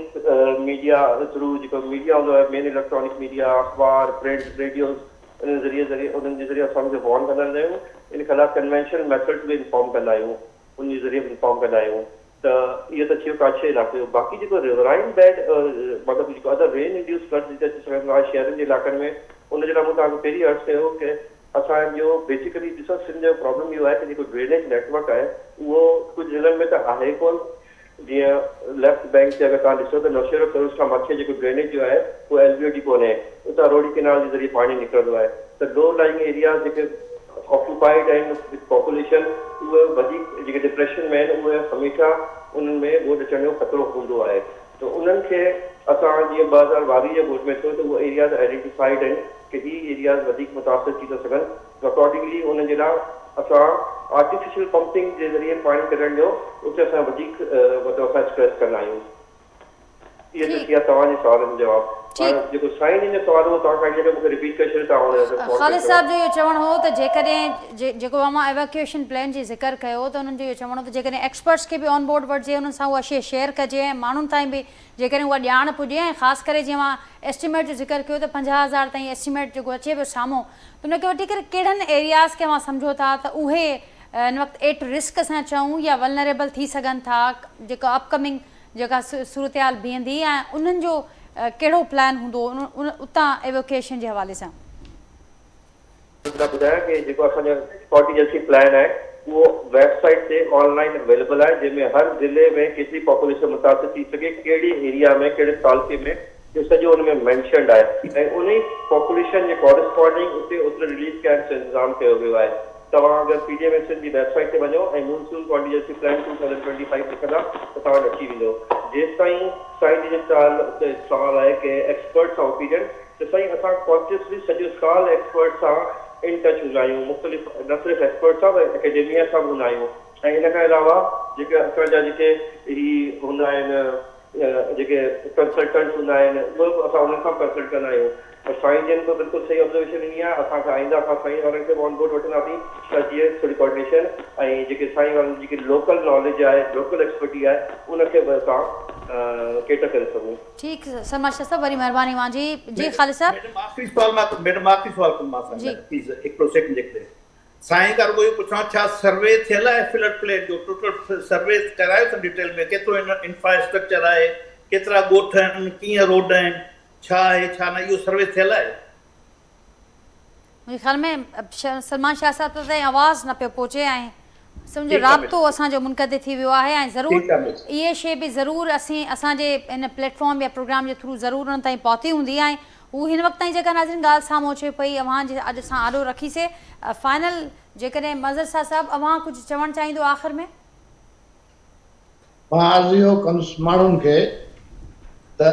media through جيڪو ميڊيا هوندو آهي مين اليڪٽرانڪ ميڊيا اخبار پرنٽ ريڊيوز انهن ذريعي ذريعي انهن جي ذريعي اسان ان کي وارن ڪندا رهندا آهيون ان کان علاوه ڪنوينشنل ميٿڊز به انفارم ڪندا آهيون ان جي ذريعي به انفارم ڪندا آهيون ته اهو ته ٿيو ڪاڇي علائقي جو باقي جيڪو ريورائن بيڊ مطلب جيڪو ادر رين انڊيوس فلڊ جتي اچي سگهن ٿا شهرن جي علائقن ۾ ان جي لاء مون توهان کي پهرين عرض ڪيو ڪه اسان جو بيسيڪلي ڏسو سنڌ جو پرابلم اهو آهي ته جيڪو ڊرينيج نيٽ ورڪ آهي اهو ڪجهه ضلعن ۾ ته آهي ڪونه جيئن ليفٽ بينڪ تي اگر توهان ڏسو ته نوشهرو فيروز کان مٿي جيڪو ڊرينيج جو آهي اهو ايل بي او ڊي ڪونهي اتان روهڙي ڪينال جي ذريعي پاڻي نڪرندو آهي ته لو لائنگ ايرياز جيڪي آڪيوپائيڊ آهن وٿ پاپوليشن اهي وڌيڪ جيڪي ڊپريشن ۾ آهن اهي هميشه انهن ۾ ٻوڏ اچڻ جو خطرو هوندو آهي ته انهن کي اسان جيئن 2022 جي ٻوڏ ۾ ٿيو ته اهي ايرياز آئيڊينٽيفائيڊ آهن ڪه هي ايرياز وڌيڪ متاثر ٿي ٿا سگهن ته اڪارڊنگلي انهن جي لاء اسان آرٽيفيشل پمپنگ جي ذريعي پاڻي ڪڍڻ جو اتي اسان وڌيڪ مطلب اسان اسٽريس ڪندا آهيون. اهي ته ٿيا توهان جي سوالن جو جواب. هاڻ جيڪو سائين جن جو سوال هو توهان ڪائنڊلي اگر مون کي رپيٽ ڪري ڇڏيو ته آئون ان تي سوال خالد صاحب جو اهو چوڻ هو ته جيڪڏهن جيڪو اوهان ايويڪيوئيشن پلان جي ذڪر ڪيو ته انهن جو اهو چوڻ هو ته جيڪڏهن ايڪسپرٽس کي به آن بورڊ وٺجي انهن سان اها شيء شيئر ڪجي ۽ ماڻهن تائين به جيڪڏهن اها ڄاڻ پڄي ۽ خاص ڪري جيئن اوهان ايسٽيميٽ جو ذڪر ڪيو ته 50,000 تائين ايسٽيميٽ جيڪو اچي پيو سامهون ته ان کي وٺي ڪري ڪهڙن ايرياز کي اوهان سمجهو ٿا ته اهي هن وقت ايٽ رسڪ اسان چئون يا ولنريبل ٿي سگهن ٿا جيڪو اپ ڪمنگ جيڪا صورتحال بيهندي ۽ انهن جو ڪهڙو پلان هوندو اتان ايوڪيشن جي حوالي سان؟ مان ٻڌايان ڪي جيڪو اسان جو ڪانٽيجنسي پلان آهي اهو ويب سائيٽ تي آن لائين اويليبل آهي جنهن ۾ هر ضلعي ۾ ڪيتري پاپوليشن متاثر ٿي سگهي ڪهڙي ايريا ۾ ڪهڙي تعلقي ۾ اهو سڄو ان ۾ مينشنڊ آهي ۽ انهي پاپوليشن جي ڪارسپانڊنگ اتي اوتري رليف ڪيمپس جو انتظام ڪيو ويو آهي توهان اگر پي ڊي ايم اي سنڌ جي ويب سائيٽ تي وڃو ۽ مونسون ڪانٽيجنسي پلان 2025 لکندا ته توهان وٽ اچي ويندو. جيستائين سائين جن جو سوال آهي ڪي ايڪسپرٽ سان اوپينين ته سائين اسان ڪانشسلي سڄو سال ايڪسپرٽ سان ان ٽچ هوندا آهيون مختلف نه صرف ايڪسپرٽ سان پر اڪيڊميا سان به هوندا آهيون ۽ ان کان علاوه جيڪي اسان جا جيڪي هي هوندا آهن جيڪي ڪنسلٽنٽس هوندا آهن اهي به اسان انهن کان به ڪنسلٽ ڪندا آهيون پر سائين جن به بلڪل صحيح آبزرويشن ڏني آهي اسان کي آئنده کان سائين وارن کي به آن بورڊ وٺنداسين ته جيئن ٿوري ڪوآرڊينيشن ۽ جيڪي سائين وارن جي جيڪي لوڪل ناليج آهي لوڪل ايڪسپرٽي آهي ان کي به اسان ڪيٽر ڪري سگهون. ٺيڪ سلمان شاھ صاحب وڏي مھرباني اوھان جي جي خالد صاحب. ميڊم آخري سوال مان ميڊم آخري سوال ڪندومانس جي. پليز هڪڙو سيڪنڊ جيڪڏهن سائين کان رڳو اهو پڇان ڇا سروي ٿيل آهي فلڊ پلين جو ٽوٽل سروي ڪرايو اٿن ڊيٽيل ۾ ڪيترو انفراسٽرڪچر آهي ڪيترا ڳوٺ آهن ڪيئن روڊ آهن ڇا آهي ڇا نه اهو سروي ٿيل آهي. منهنجي خيال ۾ سلمان شاهه صاحب تائين آواز نه پيو پهچي ۽ سمجهو رابطو اسان جو منقطع ٿي ويو آهي ۽ ضرور اهي شي به ضرور اسين اسان جي ان پليٽ فارم يا پروگرام جي ٿرو ضرور انهن تائين پهتي هوندي ۽ هو هن وقت تائين جيڪا ناظرين ڳالهه سامهون اچي پئي اوهان جي اڄ اسان آڏو رکي سي فائنل جيڪڏهن مظهر شاهه صاحب اوهان ڪجهه چوڻ چاهيندو آخر ۾. مان عرض اهو ڪندس ماڻهن کي ته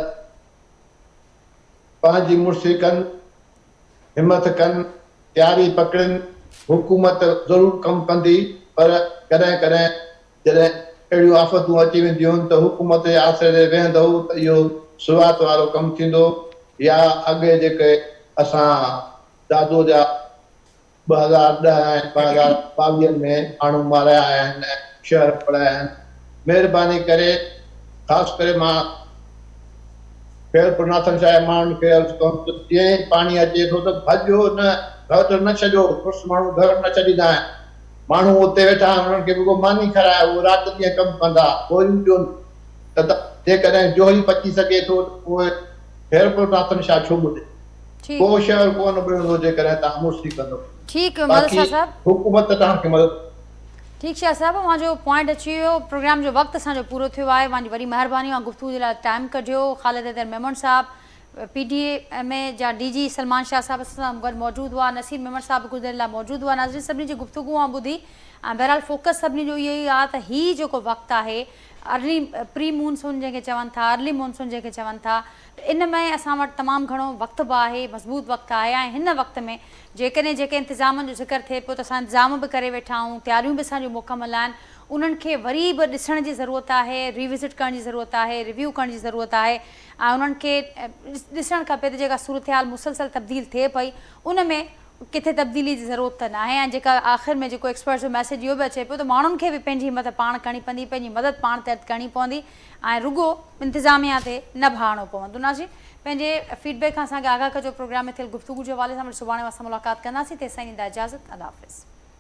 پنهنجي مڙسي ڪن، همٿ ڪن، تياري پڪڙين، حڪومت ضرور ڪم ڪندي پر ڪڏهن ڪڏهن جڏهن اهڙيون آفتون اچي وينديون آهن ته حڪومت جي آسري تي ويهندؤ ته اهو سوات وارو ڪم ٿيندو يا اڳي جيڪي اسان دادو جا 2010 ۽ 2022 ۾ ماڻهو مارايا آهن ۽ شهر ڦڙايا آهن مهرباني ڪري خاص ڪري مان خيرپور ناٿن شاهه جي ماڻهن کي عرض ڪندس ته جيئن ئي پاڻي اچي ٿو ته ڀڄو نه گهر نه ڇڏيو مڙس ماڻهو گهر نه ڇڏيندا آهن ماڻهو اتي ويٺا آهن انهن کي رڳو ماني کارايو اهي رات ڏينهن ڪم ڪندا گوريون ڏين ته جيڪڏهن جوهي پچي سگهي ٿو ته پوء خيرپور ناٿن شاهه ڇو ٻڏي؟ ڪو شهر ڪونه ٻڏندو جيڪڏهن توهان مڙسي ڪندو. ٺيڪ مظهر باقي شاهه صاحب. حڪومت توهان کي مدد. ٺيڪ شاهه صاحب اوهان جو پوائنٽ اچي ويو پروگرام جو وقت اسان جو پورو ٿيو آهي اوهان جي وڏي مهرباني اوهان گفتگو جي لاء ٽائيم ڪڍيو خالد حيدر ميمڻ صاحب پي ڊي ايم اي جا ڊي جي سلمان شاهه صاحب اسان سان گڏ موجود هئا نصير ميمڻ صاحب به ڪجهه دير لاء موجود هئا ناظرين سڀني جي گفتگو اوهان ٻڌي ۽ بهرحال فوڪس سڀني جو اهو ئي آهي ته هي جيڪو وقت آهي ارلي پري مونسون جنهن کي چون ٿا ارلي مونسون جنهن کي چون ٿا ته ان ۾ اسان وٽ تمام گهڻو وقت به آهي مضبوط وقت آهي ۽ هن وقت ۾ جيڪڏهن جيڪي انتظامن جو ذڪر ٿئي پيو ته اسان انتظام به ڪري ويٺا آهيون تياريون به اسان جون مڪمل آهن انهن کي وري به ڏسڻ جي ضرورت آهي ري وزٽ ڪرڻ جي ضرورت آهي ريويو ڪرڻ جي ضرورت آهي ۽ انهن کي ڏسڻ کپي ته جيڪا صورتحال مسلسل تبديل ٿئي پئي ان ۾ ڪٿي تبديلي جي ضرورت ته ناهي ۽ جيڪا آخر ۾ جيڪو ايڪسپرٽس جو ميسيج اهو به اچي پيو ته ماڻهن کي به پنهنجي همت پاڻ ڪرڻي پوندي پنهنجي مدد پاڻ تحت ڪرڻي پوندي ۽ رڳو انتظاميا تي نه ڀاڙڻو پوندو ناظرين پنهنجي فيڊ بيڪ کان اسان کي آگاهه ڪجو پروگرام ۾ ٿيل گفتگو جي حوالي سان وري سڀاڻي اوهان سان ملاقات ڪنداسين تيستائين ڏيندا اجازت الله حافظ.